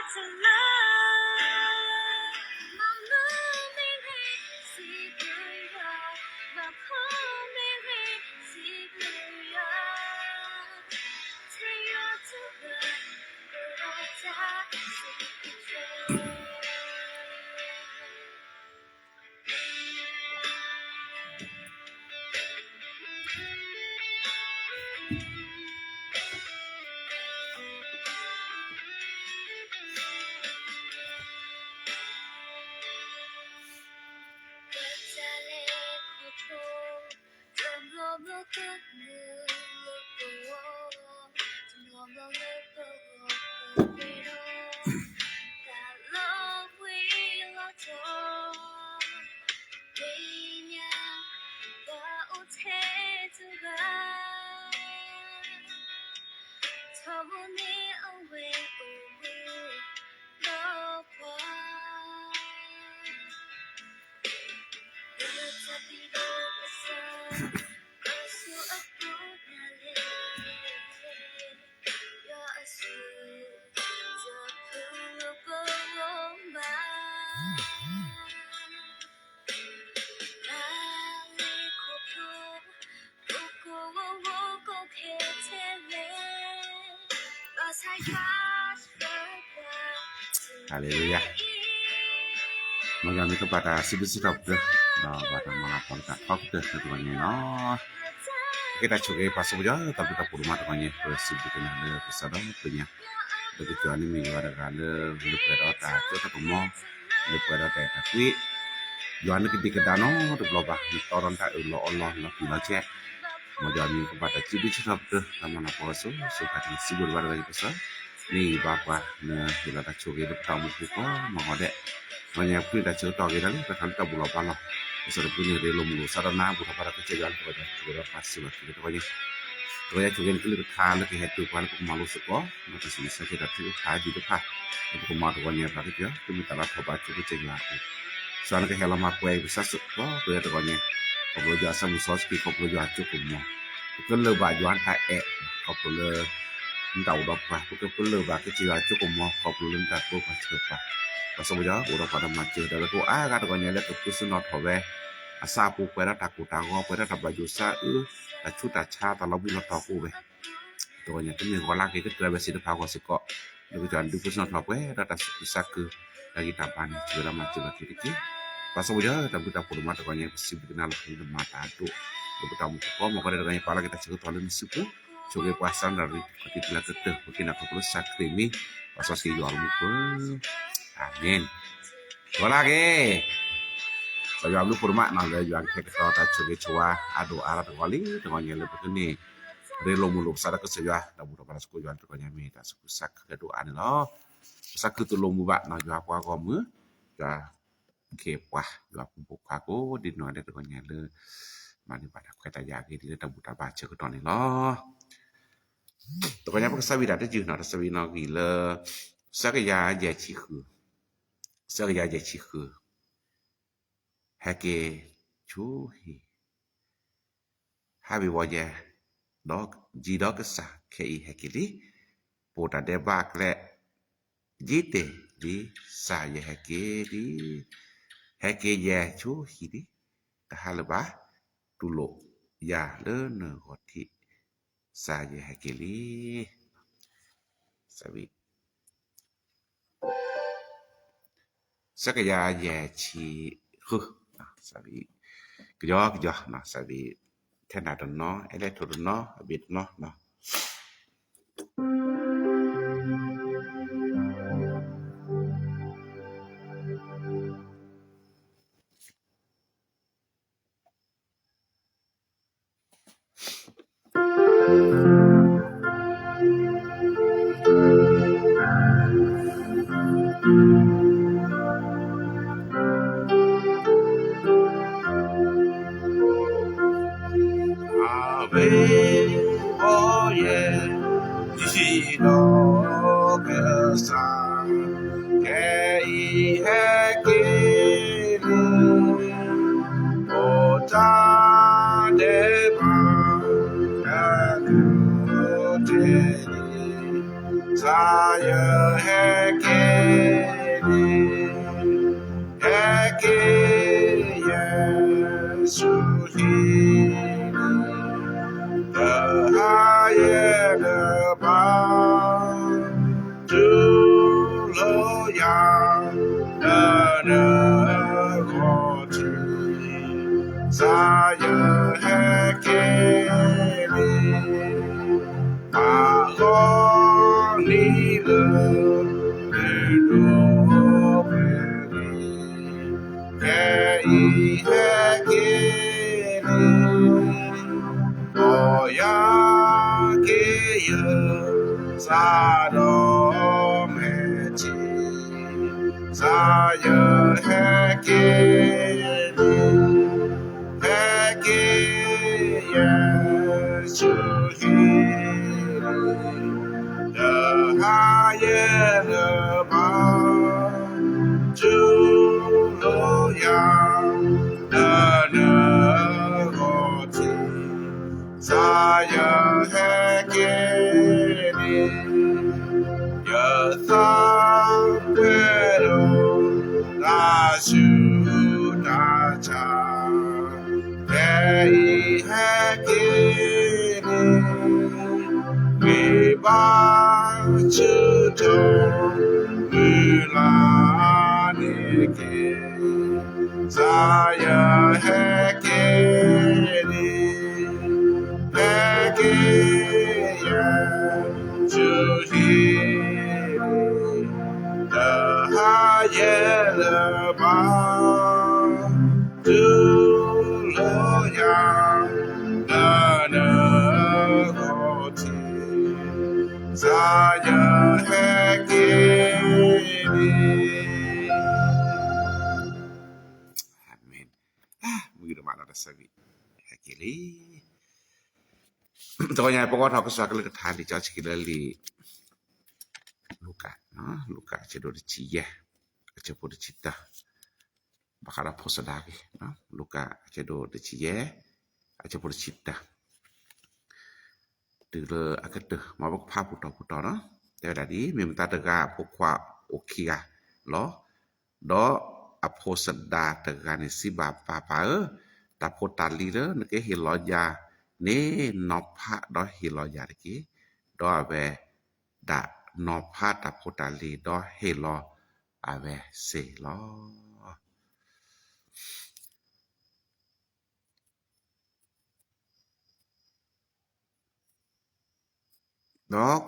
ဟါလ့လူယၤ, မ်ယွၤမ့ၢ်ကဘၣ်တၢ်စံးဘျုးစံးထီၣ်ပတြၢၤ, ဒီးဘၣ်တၢ်မၤလၤကပီၤလၢတၢ်ထီကတၢၢ်လၢတဂီၤညါအံၤလီၤ. ကဲတၢ်ဆိၣ်ဂ့ၤပာ်စီဆှံယွၤ တၢ်ဘျုးတၢ်ဖှိၣ်ဒိၣ်မးတဂီၤညါ ပစံးဘျုးကနၤလၢပစးဒီဖျၢၣ်ညါ, လၢကစၢ်ယွၤန့ၣ်မ့ၢ်ယွၤတဂၤလၢ လၢပှဲၤဒီးတၢ်စိတၢ်ကမီၤ, လၢပှဲၤဒီးတၢ်အဲၣ်တၢ်ကွံ, ယွၤနကဒံးကဒါနီတဘျီဘၣ်, နတီဒီးနတၢ်အၢၣ်လီၤအီလီၤလီၤတံၢ်လီၤဆဲး, မ်ယွၤမ့ၢ်ကဘၣ်တၢ်စံးဘျုးစံးထီၣ်ပတြၢၤ တၢ်မၤလၤကပီၤစိၤစိၤဃၣ်တဂ့ၤ စံးဘျုးဘၣ်တဂၤယပစီ န့ၢ်ဘၣ်ပှၤလၢဟ့ၣ်လီၤတၢ်ဆိၣ်ဂ့ၤလၢပတၢ်အိၣ်မူပူၤကိးမုၢ်နံၤဒဲး, တဂီၤညါပဃ့တၢ်ဆၢကတီၢ်ဂ့ၤဒၣ်လၢ ပထီၣ်လၢတၢ်ဘူၣ်လီၤဘါလီၤ, ပစီတပူၤန့ၣ် ရ့လိာ်မုာ်လိာ်စးဒီးနၤ ဘူၣ်ထီၣ်ဘါထီၣ်ကစၢ်ယွၤလၢတဂီၤညါ စံးဘျုးဒီးပှၤစံးဘျုးက့ၤတဂီၤညါ, တဂီၤညါဆိၣ်ဂ့ၤန့ၣ်ကလုၢ်ကထါလၢကဟဲတုၤပှၤလၢပကမၤလိစ့ၢ်ကီး ဒီးတၢ်စံးဆၢက့ၤတၢ်ထုကဖၣ်ဒ်တဖၣ် လၢပကမၤတဂီၤညါ ပှၤကစၢ်ယွၤ ကမ့ၢ်တၢ်လၢထီၣ်ဘးဆိကစၢ်ယွၤအပူၤ, စှၤနကဟဲလီၤမၤပှဲၤအံၤပစၢ်စ့ၢ်ကီး ပဝဲတဂီၤညါ ခီဖျိယွၤအဆၢမုၢ်စီဆှံ ခီဖျိယွၤအစိကမီၤ, ပကလၢာ်ဘၣ်ယွၤတၢ်အဲၣ် ခီဖျိလၢ နတၢ်အိၣ်ဒီးပှၤ ပကပလၢၢ်ဘၣ်ကစၢ်ယွၤအစိကမီၤ ခီဖျိလၢနတၢ်တိပှၤဆှၢပှၤ, ပှၤစီပယီၤအိၣ်ဒီးပှၤဒီးမၤစၢၤ ဒီးလၢကအိၣ်အါဂၤတဂီၤညါလၢကပၢဆှၢနီၣ်ထီၣ်ဝဲ အဆၢအပူၤ ပှဲၤဒီးတၢ်ကိၢ်တၢ်ဂီၤ ပှဲၤဒီးတၢ်ဘၣ်ယိၣ်ဆၢအၢ တၢ်ဆူးတၢ်ဆါ တၢ်လီၤဘှံးလီၤတီၤကအိၣ်ဝဲ တဂီၤညါ တမ့ၢ်ဂီၤလၢက့ၤကတၢၢ်ဝဲစ့ၢ်တဖၣ်အဂီၢ်စ့ၢ်ကီး, လၢကစၢ်ဒုးပၢဆှၢနီၣ်ထီၣ်ပှဲၤဒီးတၢ်သူၣ်ခုသးခု တၢ်ဂံၢ်တၢ်ဘါန့ၣ် စံးဝဲဒၣ်မၤစၢၤဘၣ်က့ၤတက့ၢ်. ပှၤစီပယီၤ တၢ်ဘျုးတၢ်ဖှိၣ်ဒိၣ်မးတဂီၤညါ ပစံးဘျုးကနၤလၢပမၤတၢ်အဒိၣ် လၢပတၢ်အိၣ်မူပူၤကိးမုၢ်နံၤဒဲး တဂီၤညါ ပာ်လီၤက့ၤတၢ်ဆၢကတီၢ်လၢနစုပူၤ, ဆိၣ်ဂ့ၤပှၤစၢ်နၣ်ရံၣ် ခီၣ်ထံးတလၢကတၢၢ် ပဃ့နၤခီဖျိလၢကစၢ်ခရံာ်မံၤ ပှၤစီဆှံယွၤလၢမူခိၣ်, အၤမ့ၣ်. ဂီၤလၢက့ၤ ကစၢ်ယွၤဘျုးဖှိၣ်ဒိၣ်မးနီၤ လၢယွၤကဟဲကတီၤတၢ်ဆိၣ်ဂ့ၤဆိၣ်ဝါအါဒိၣ်အါထီၣ်တဂီၤလံ တဂီၤညါလၢပကန့ၢ် ရ့လိာ်မုာ်လိာ်ပသးဒီးကစၢ်ယွၤ ဒီးဘူၣ်ထီၣ်ဘါထီၣ်စ့ၢ်ကီးယွၤလၢတဂီၤညါ မ့ၢ်တၢ်သူၣ်ခုသးခုအဒိၣ်အါန့ၣ်လီၤ. ပသးခုသိၣ်လိမုာ်ဘၣ်နီၤ ယွၤပှၤဂီၢ်မုၢ်, ယွၤခ့ပှၤ ယွၤပူၤပိာ်ခွါကိးဒ်နီၢ်ဂၤဒဲးတဂီၤညါလၢ မၤန့ၢ်ဘၣ်တၢ်ခွဲးတၢ်ယာ်အဂ့ၢ်ဒ်လၢတၢ်ဘူၣ်တၢ်ဘါဆၢကတီၢ်န့ၣ်လီၤ. တဂီၤညါပကစၢ်ဝံတၢ်တယုၢ်နီၤ တၢ်စၢ်ဝံနီၣ်ဂံၢ်လၢ ဆၢကယၤယဲၢ်ဆံဃု, ဆၢကယၤယဲၢ်ဆံဃု, ဟဲက့ၤဆူဟံၣ် ဟးဝ့ၤဝီၤယဲၢ် ဒီး ယံၤဒီးကစၢ်ခဲအံၤဟဲက့ၤလံ, ပိာ်တၢ်ဒဲးဘးကျဲ ယံၤတဲာ်လံ စၢ်ယဲၢ်ဟဲက့ၤလံ, ဟဲက့ၤယဲၢ်ဆူဟံၣ်လံ, တဟါလၢၤဘၣ်, တူၢ်လိာ်ယၤလၢနဂီၢ်ထံး, စၢ်ယဲၢ်ဟဲက့ၤလံ. ဆၢကယၤယဲၢ်ဆံဃု, ကယီကယီ, စၢ်ဝံ ထဲနၢ်တနီၤ အဲလဲၣ်ထိၣ်တနီၤ အဘ့ၣ်တနီၤနီၤ အဝ့ၤအီၤယဲၢ် ယံၤဒီးကစၢ် ခဲအံၤဟဲက့ၤလံ, ပိာ်တၢ်ဒဲးဘး တၢ်ဒုးတဲာ်လံ, စၢ်ယဲၢ်ဟဲက့ၤ သးယဟဲက့ၤလံ, ဟဲက့ၤယဲၢ်ဆူဟံၣ်, တဟးယဲၢ်လၢၤဘၣ်, တူၢ်လိာ်ယၤ လၢနဂီၢ်ထံး, သးယဟဲက့ၤလံ, ယသးပှဲၤဒီးတၢ်ဆူးတၢ်ဆါ, ဖဲအံၤဟဲက့ၤလံ, ဂ့ၤဘါဆူၣ်ထီၣ်မုၢ်လၢ်န့ၣ်က့ၤ, သးယဟဲက့ၤလံ, ဟဲက့ၤယဲၢ်ဆူဟံၣ်, တဟးယဲၢ်လၢၤဘၣ်, တူၢ်လိာ်ယၤ လၢနဂီၢ်ထံး, သးယဟဲက့ၤလံ. အၤမ့ၣ်. မုၢ်ကမးဒီးတၢ်ဆၢဂ့ၤ, ဟဲက့ၤလံ. တဂီၤညါ ပကအိးထီၣ်ကစၢ်ကလုၢ်ကထါလံာ်စီဆှံလၢလံာ် လူၤကၣ်, လူၤကၣ်အဆၢဒိၣ်တဆံယဲၢ်, အဆၢဖိတဆံတၢ, ဘၣ်ဃးဒီးဖိစဒါဂ့ၢ်, လူၤကၣ်အဆၢဒိၣ်တဆံယဲၢ်, အဆၢဖိတဆံတၢ, တုၤလၢအကတၢၢ် မ်ပကဖးပူၤတီၤပူၤတီၤနီၤ, တဲဝဲဒၣ်ဒ်အံၤ, မ့ၢ်မတၤတဂၤအဖိခွါအိၣ်ခံဂၤလီၤ. ဒီးအဖိစဒါတဂၤန့ၣ်စံးဘၣ် ပၢ်ပၢ်ဧၢ, တၢ်ဖိတၢ်လံၤလၢနကဟ့ၣ်လီၤယၤန့ၣ် နီၤဖးဒီးဟ့ၣ်လီၤယၤတက့ၢ်. ဒီးအဝဲဒၣ်နီၤဖးတၢ်ဖိတၢ်လံၤ ဒီးဟ့ၣ်လီၤအဝဲစ့ၢ်လီၤ. ဒီး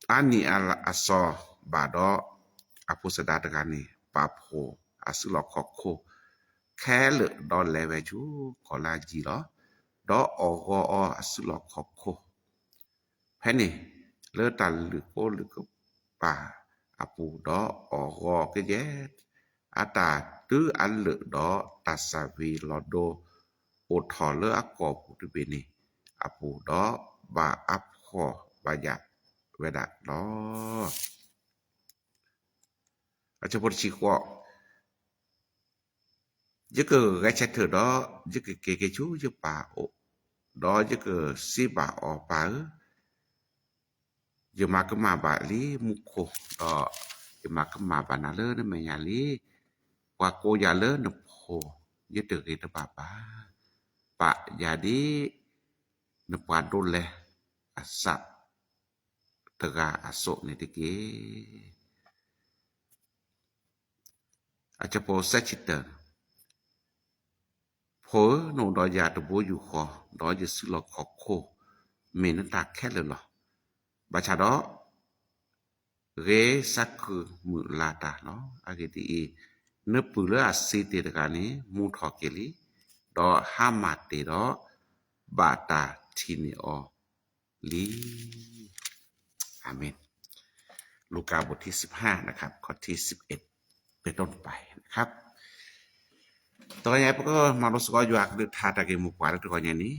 အါနံၣ်အစီၤဘၣ်ဒီး အဖိစဒါတဂၤန့ၣ် ပာ်ဖှိၣ်အစုလီၢ်ခီၣ်ခိၣ်ခဲလၢာ် ဒီးလဲၤဝဲဆူကီၢ်လၢအယံၤလီၤ. ဒီးအီၣ်ဂီၤအီၤအစုလီၢ်ခီၣ်ခိၣ် ဖဲန့ၣ် လၢတၢ်လုၢ်ကိလုၢ်ကပၤအပူၤ, ဒီးအီၣ်ဂီၤကယဲၢ်အတၢ်တုၤအလၢာ်, ဒီးတၢ်ဆၣ်ဝံၤလီၤဒိ အိၣ်ထီၣ်လၢအကိာ်ပူၤတဘ့ၣ်န့ၣ်အပူၤ, ဒီးဘၣ်အါဖှီၣ်ဘၣ်ယာ်ဝဲဒၣ်လီၤ. အဆၢဖိတဆံဃိး, ယကဂဲၤဆၢထၢၣ်ဒီး ယကက့ၤက့ၤဆူယပၢ်အအိၣ်, ဒီးယကစံးဘၣ်အီၤ, ပၢ်ဧၢ, ယမၤကမၣ်ဘၣ်လံမူခိၣ်, ဒီးယမၤကမၣ်ဘၣ်နၤလၢနမဲာ်ညါလံ. ပှၤကိးယၤလၢနဖိ, ယတဂ့ၤတဘၣ်ဘၣ်. ပာ်ယၤဒ်နပှၤဒိးလဲအစး တဂၤအသိးန့ၣ်တက့ၢ်. အဆၢဖိသၢဆံတၢ, ဖိဧၢ, နအိၣ်ဒီးယၤတဘိယူၢ်ဃီ, ဒီးယစုလီၢ်ခီၣ်ခိၣ်မ့ၢ်နတၢ်ခဲလၢာ်လီၤ. ဘၣ်ဆၣ်ဒီး ဂ့ၤစးခုၣ်မုာ်လၤတၢ်လီၤ. အဂ့ၢ်ဒ်အံၤ, နပုၢ်လၢအစံးတ့ၢ်တဂၤန့ၣ် မူထီၣ်က့ၤလံ, ဒီးဟါမၢ်တ့ၢ်ဒီး ဘၣ်တၢ်ထံၣ်န့ၢ်အီၤလံ. အၤမ့ၣ်. လူၤကၣ် ဘိၣ်ထံ သိပ်းဟါ အခါ ခီၣ်ထံး သိပ်းအ့း ပ့းတၢ်တပၤ အခါ တဂီၤညါ ပကမၤလိစ့ၢ်ကီးယွၤကလုၢ်ကထါတၢ်ဂ့ၢ်မိၢ်ပှၢ်လၢတဂီၤညါန့ၣ်,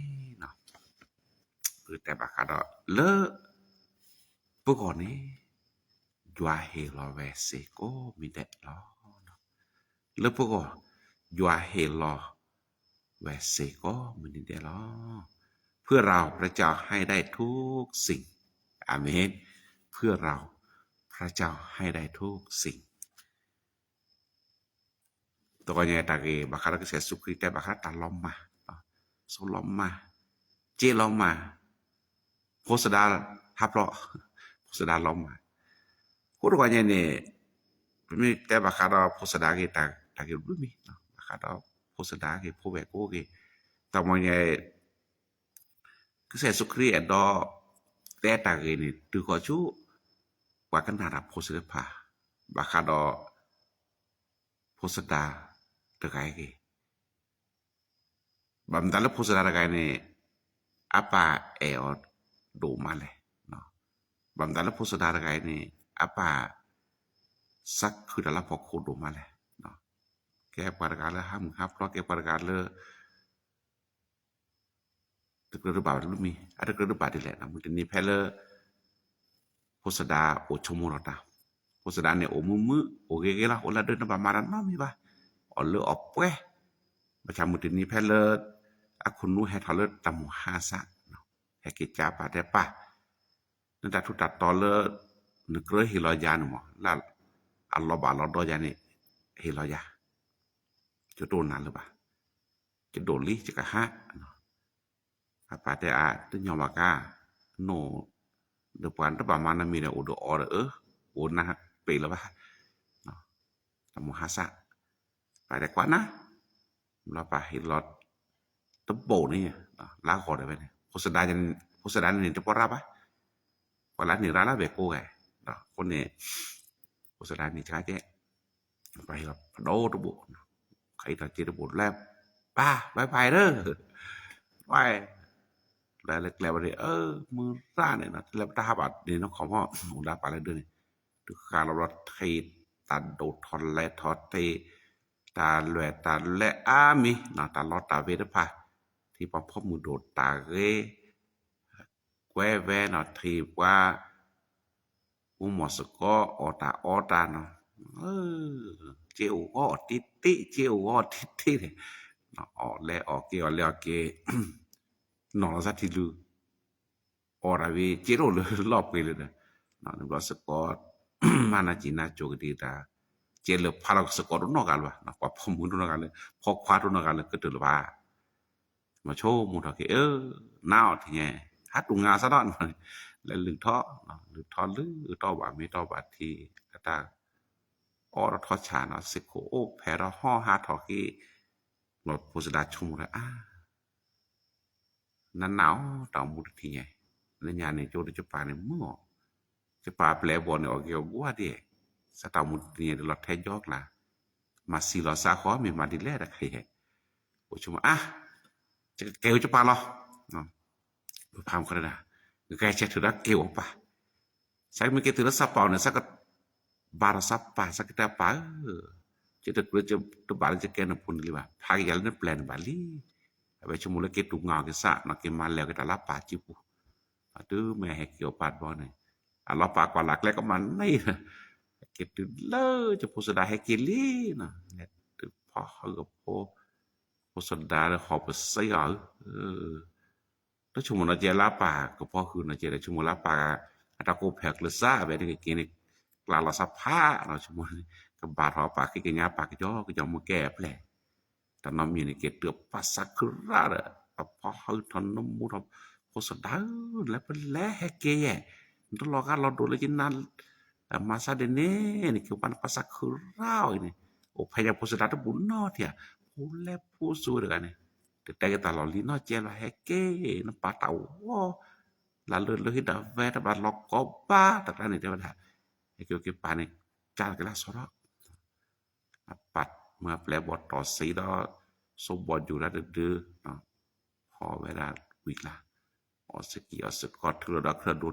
ပကတဲဘၣ်ဃးဒီး လၢပဂီၢ်န့ၣ် ယွၤဟ့ၣ်လီၤဝဲစ့ၢ်ကီးမ့ၢ်ဒဲးလီၤ. လၢပဂီၢ် ယွၤဟ့ၣ်လီၤဝဲစ့ၢ်ကီးမ့ၢ်ဒဲးလီၤ. ဖုရၣ် พระเจ้าให้ได้ทุกสิ่ง. အၤမ့ၣ်. ဖုရၣ် พระเจ้าให้ได้ทุกสิ่ง. တဂီၤညါတၢ်ဂ့ၢ် ဘၣ်ဃးဒီးကစၢ်ယ့ၣ်ၡူးခရံာ်တဲဘၣ်ဃးဒီးတၢ်လီၤမၢ်, ဆိလီၤမၢ်, စ့လီၤမၢ်, ဖိစဒါဟးဖျိး, ဖိစဒါလီၤမၢ်. အဃိတဂီၤညါန့ၣ် ပမ့ၢ်တဲဘၣ်ဃးဒီးဖိစဒါဂ့ၢ် တၢ်ဂ့ၢ်ဘျုးမံၤ, ဘၣ်ဃးဒီးဖိစဒါဂ့ၢ် ဖိဝဲၢ်ကိးဂ့ၢ်, တၢ်မၤညါ ကစၢ်ယ့ၣ်ၡူးခရံာ်အဲၣ်ဒိး တဲတၢ်ဂ့ၢ်န့ၣ် တုၤဃီၤဆူ ပှၤကနၣ်တၢ်ဖိသ့ၣ်တဖၣ် ဘၣ်ဃးဒီး ဖိစဒါတဂၤအံၤဂ့ၢ်, ဘၣ်မတၤလၢဖိစဒါတဂၤအံၤန့ၣ် အပၢ်အဲၣ်အီၤဒိၣ်မးလဲၣ်. ဘၣ်မတၤလၢဖိစဒါတဂၤအံၤန့ၣ် အပၢ် သးခုတၢ်လၢဖီခိၣ်ဒိၣ်မးလဲၣ်. ကဲပှၤတဂၤလၢဟးမုၢ်ဟးဖျိး ကဲပှၤတဂၤလၢ တကြၢးတဘၣ်တမံၤ အတကြၢးတဘၣ်ဒ်လဲၣ် မုၢ်တနံၤဖဲလၢ ဖိစဒါအိၣ်ဆိကမိၣ်ဒီးတၢ်, ဖိစဒါန့ၣ်အိၣ်မုာ်မုာ် အိၣ်ဂ့ၤဂ့ၤလီၤ အိၣ်လၢဒၢးတဘၣ်မၤတၢ်နီတမံၤဘၣ်, အီၣ်လၢအီၣ်ပှဲၤ, ဘၣ်ဆၣ်မုၢ်တနံၤဖဲလၢ အခိၣ်နူာ်ဟဲထီၣ်လၢတၢ်မိၣ်ဟါစး, ဟဲက့ၤကၢ်ပာ်တဲပာ်, နတၢ်ထူးတၢ်တီၤလၢ နကြၢးဟ့ၣ်လီၤယၤန့ၣ်မး လၢအလီၤဘၣ်လီၤဒီးယၤန့ၣ် ဟ့ၣ်လီၤယၤ, ယတအိၣ်နၤလၢၤဘၣ်, ယဒိၣ်လံယကဟး အပၢ်တဲအါ တညီဘၣ်ကါ, နိၣ်ဒီးပှၤတဘၣ်မၤနမံၤဒီး အိၣ်ဒီးအီၤဒီးအၢ, အိၣ်နၢ်ပ့ၢ်လၢၤဘၣ်, တၢ်မိၣ်ဟါစး, ပၢ်တဲကွၢ်နၤ, ဘျီပၢ်ဟ့ၣ်လီၤ တဘိၣ်န့ၣ်, လါဂီၤဒီးဝဲန့ၣ်, ဖိစဒါန့ၣ်န့ၣ်တပီၢ်ရၣ်ဘၣ်, ပှၤလၢန့ၣ်ရၣ်လၢဘဲၣ်ကိးဂၤ, အဃိန့ၣ် ဖိစဒါန့ၣ်တခါကဲ ပှၤဟ့ၣ်လီၤပဒိၣ်တဘိၣ်, ခါအံၤထီၣ်က့တဘိၣ်လဲၣ်, ပၢ် ဘၣ်ဖးအံၤလၢ, ဝဲ, လၢလၢကျဲဘၣ်န့ၣ် အၢ မုၢ်ရၣ်န့ၣ် တလဲၤပတၢ်ဟးဘၣ်န့ၣ်နီၢ်ခီမီၣ် အိၣ်လၢပၢ်လၢဒၢးန့ၣ်, တုၤဃါလီၤဘျီထံၣ် တၢ်ဒိၣ်ထီၣ်လဲၤထီၣ်ထံၣ် တၢ်လွဲၢ်တၢ်လဲၢ်အါမံၤနီၤ တၢ်လီတၢ်ဝ့ၤတဖၣ်, ထံၣ်ပှၤဖီမုၢ်ဒိၣ်တၢ်ဂ့ၤ ကွဲဝဲနီၤ ထံၣ်ပှၤ အိၣ်မီၢ်စ့ၢ်ကီးအီၣ်တၢ်အီတၢ်နီၤ, က့အိၣ်ဂီၢ်အီၣ်တ့ၢ်တ့ၢ် က့အိၣ်ဂီၢ်အီၣ်တ့ၢ်တ့ၢ်န့ၣ်, အီၣ်လဲအီၣ်က့ အီၣ်လဲအီၣ်က့ နီၢ်လီၤစၢ်ထံလူၤ အီၣ်တၢ်ဝံၤ က့တအိၣ်လၢလီၢ်ပှ့ၤလၢၤဒီး, န့ၣ်ဘျီစ့ၢ်ကီး မၤနၢ်ကံၣ်နၢ်ကၠိကဒံးတၢ်, ကဲလၢဖးလီၤစ့ၢ်ကီးတနီၢ်ဂၤလၢၤဘၣ်, ပှၤဖီမုၢ်တနီၢ်ဂၤလၢ ဖီခွါတနီၢ်ဂၤလၢကတၢၢ်လၢၤဘၣ်, မၤဆိကမိၣ်ထီၣ်က့ၤ အၢ နါအီၣ်ထံၣ်ညါ, ဟးတူၢ်ငါစးဒီး လဲၤလုၢ်ထီၣ်, လုၢ်ထီၣ်လုၢ်ထီၣ်ဘၣ်မ့ၢ်ထီၣ်ဘၣ်ထံး အတၢ် အီၣ်ဒီးထီၣ်ဆၣ်နီၤ စ့ၢ်ခိၣ်အိၣ်ဖဲးဒီးဟီၣ်ဟးထီၣ်က့ၤ, ဘျီဖိစဒါဆိကမိၣ်ဒီးအါ နနၢ်အီၣ်တၢ်အိၣ်မူတထံၣ်ညါ, လၢညါန့ၣ် ကၠိဒီးကပၤန့ၣ်မုာ်အီၤ, ကပၤပျဲၢ်ဘီၣ်န့ၣ် အီၣ်က့ၤအီၣ်ဘှါဒ်, စးတၢ်အိၣ်မူတထံၣ်ညါဒီးလီၤထဲကၠီကျါ, မၤစံလီၤစးဃီမ့ၢ်မၤဒ်လဲၣ်တခါအံၤ, အိၣ်ဆိကမိၣ်အါ, ယကကဲဝဲကပၤလီၤ, ပဖးမုၢ်ခီဒၣ်, ကကဲဆဲးထုးဒီးက့ၤအီၤပၢ် စးကမ့ၢ်က့ၤတုၤလၢစးပာ်အီၤန့ၣ် စးကဘၣ်ဒီးစးပာ် စးကတဲပာ်ဧၢ, ယတကြၢးတဘၣ်လၢယကဲနဖိန့ၣ်လံဘၣ်, ဖးက့ၤယၤလၢနပျဲၢ်န့ၣ်ဘၣ်လံ, အဝဲဆိကမိၣ်လၢက့ၤတူၢ်ငါအီၤက့ၤစးနီၤ က့ၤမၤလဲၤအီၤက့ၤတၢ်လၢပၢ်စုပူၤ, တုၤမ့ၢ်ဟဲက့ၤအီၤပၢ်တဘျီန့ၣ်, အလီၤပာ်ကွၢ်လၢကျဲကမၤန့ၣ်, ဟဲက့ၤတုၤလၢယဖိစဒါဟဲက့ၤလံနီၤ, လဲၤတုၤဖီၣ်ဟုအဖိ, ဖိစဒါဒီးဟီၣ်ပစံအီၤဧၢ တဆိကမိၣ်နီၤကဲလၢပၢ်ကဖီၣ်ဃုာ်နီၤကဲဒီး ဆိကမိၣ်လၢပၢ် အတၢ်ကိးဖဲးကျၢၤစၢ် အဝဲန့ၣ်ကက့ၤန့ၣ် ကျါလီၤစၢ်ဖးနီၤ ဆိကမိၣ်န့ၣ် ကဘၣ်ထီၣ်ပၢ်ဃ့ကညးပၢ်ကယီကယီမ့ၢ်ကဲအပျဲၢ် တၢ်နီတမံၤန့ၣ် က့ၤတုၤပၢ်စၢ်ခုရၣ်ဒီး အဖီၣ်ဟုထီၣ်နမူထီၣ် ဖိစဒါဧၢ နလဲၤပလဲၤဟဲက့ၤယဲၢ် နတလီၤဂာ်လီၤဒိၣ်လၢယနါ မၤစၢ်ဒ်န့ၣ် နက့ၤပၢ်နပၢ်စၢ်ခုရၣ်အံၤန့ၣ် အိၣ်ဖဲညါဖိစဒါတဘူၣ်နီတထံၣ်ဧါ ဖိလဲၣ်ဖိစိၤတဂၤန့ၣ် တတဲက့ၤတၢ်လီၢ်လံနီၢ်ကဲလီၤ ဟဲက့ၤ နပၢ်တၢ်ဝီ လၢလၢဟံၣ်ဒၣ်ဝဲတဘၣ်လီၤကီဘၣ် တၢ်ကျါန့ၣ်တဲဝဲဒၣ် ဟဲက့ၤအိၣ်က့ၤပၢ်န့ၣ် ကၢ်က့ၤလၢအစီၤထီၣ် အပၢ်မၢအပျဲၢ်ဘီၣ်တီၢ်စံးဒီး စိဘီၣ်ယူၤဒၣ်တဒု ဟီဝဲဒၣ်ဝံၤကျါ အီစကံအီစကီထုးလီၤဒီးချၢၣ်ဒိတ့ စးဝံၣ်တၢ်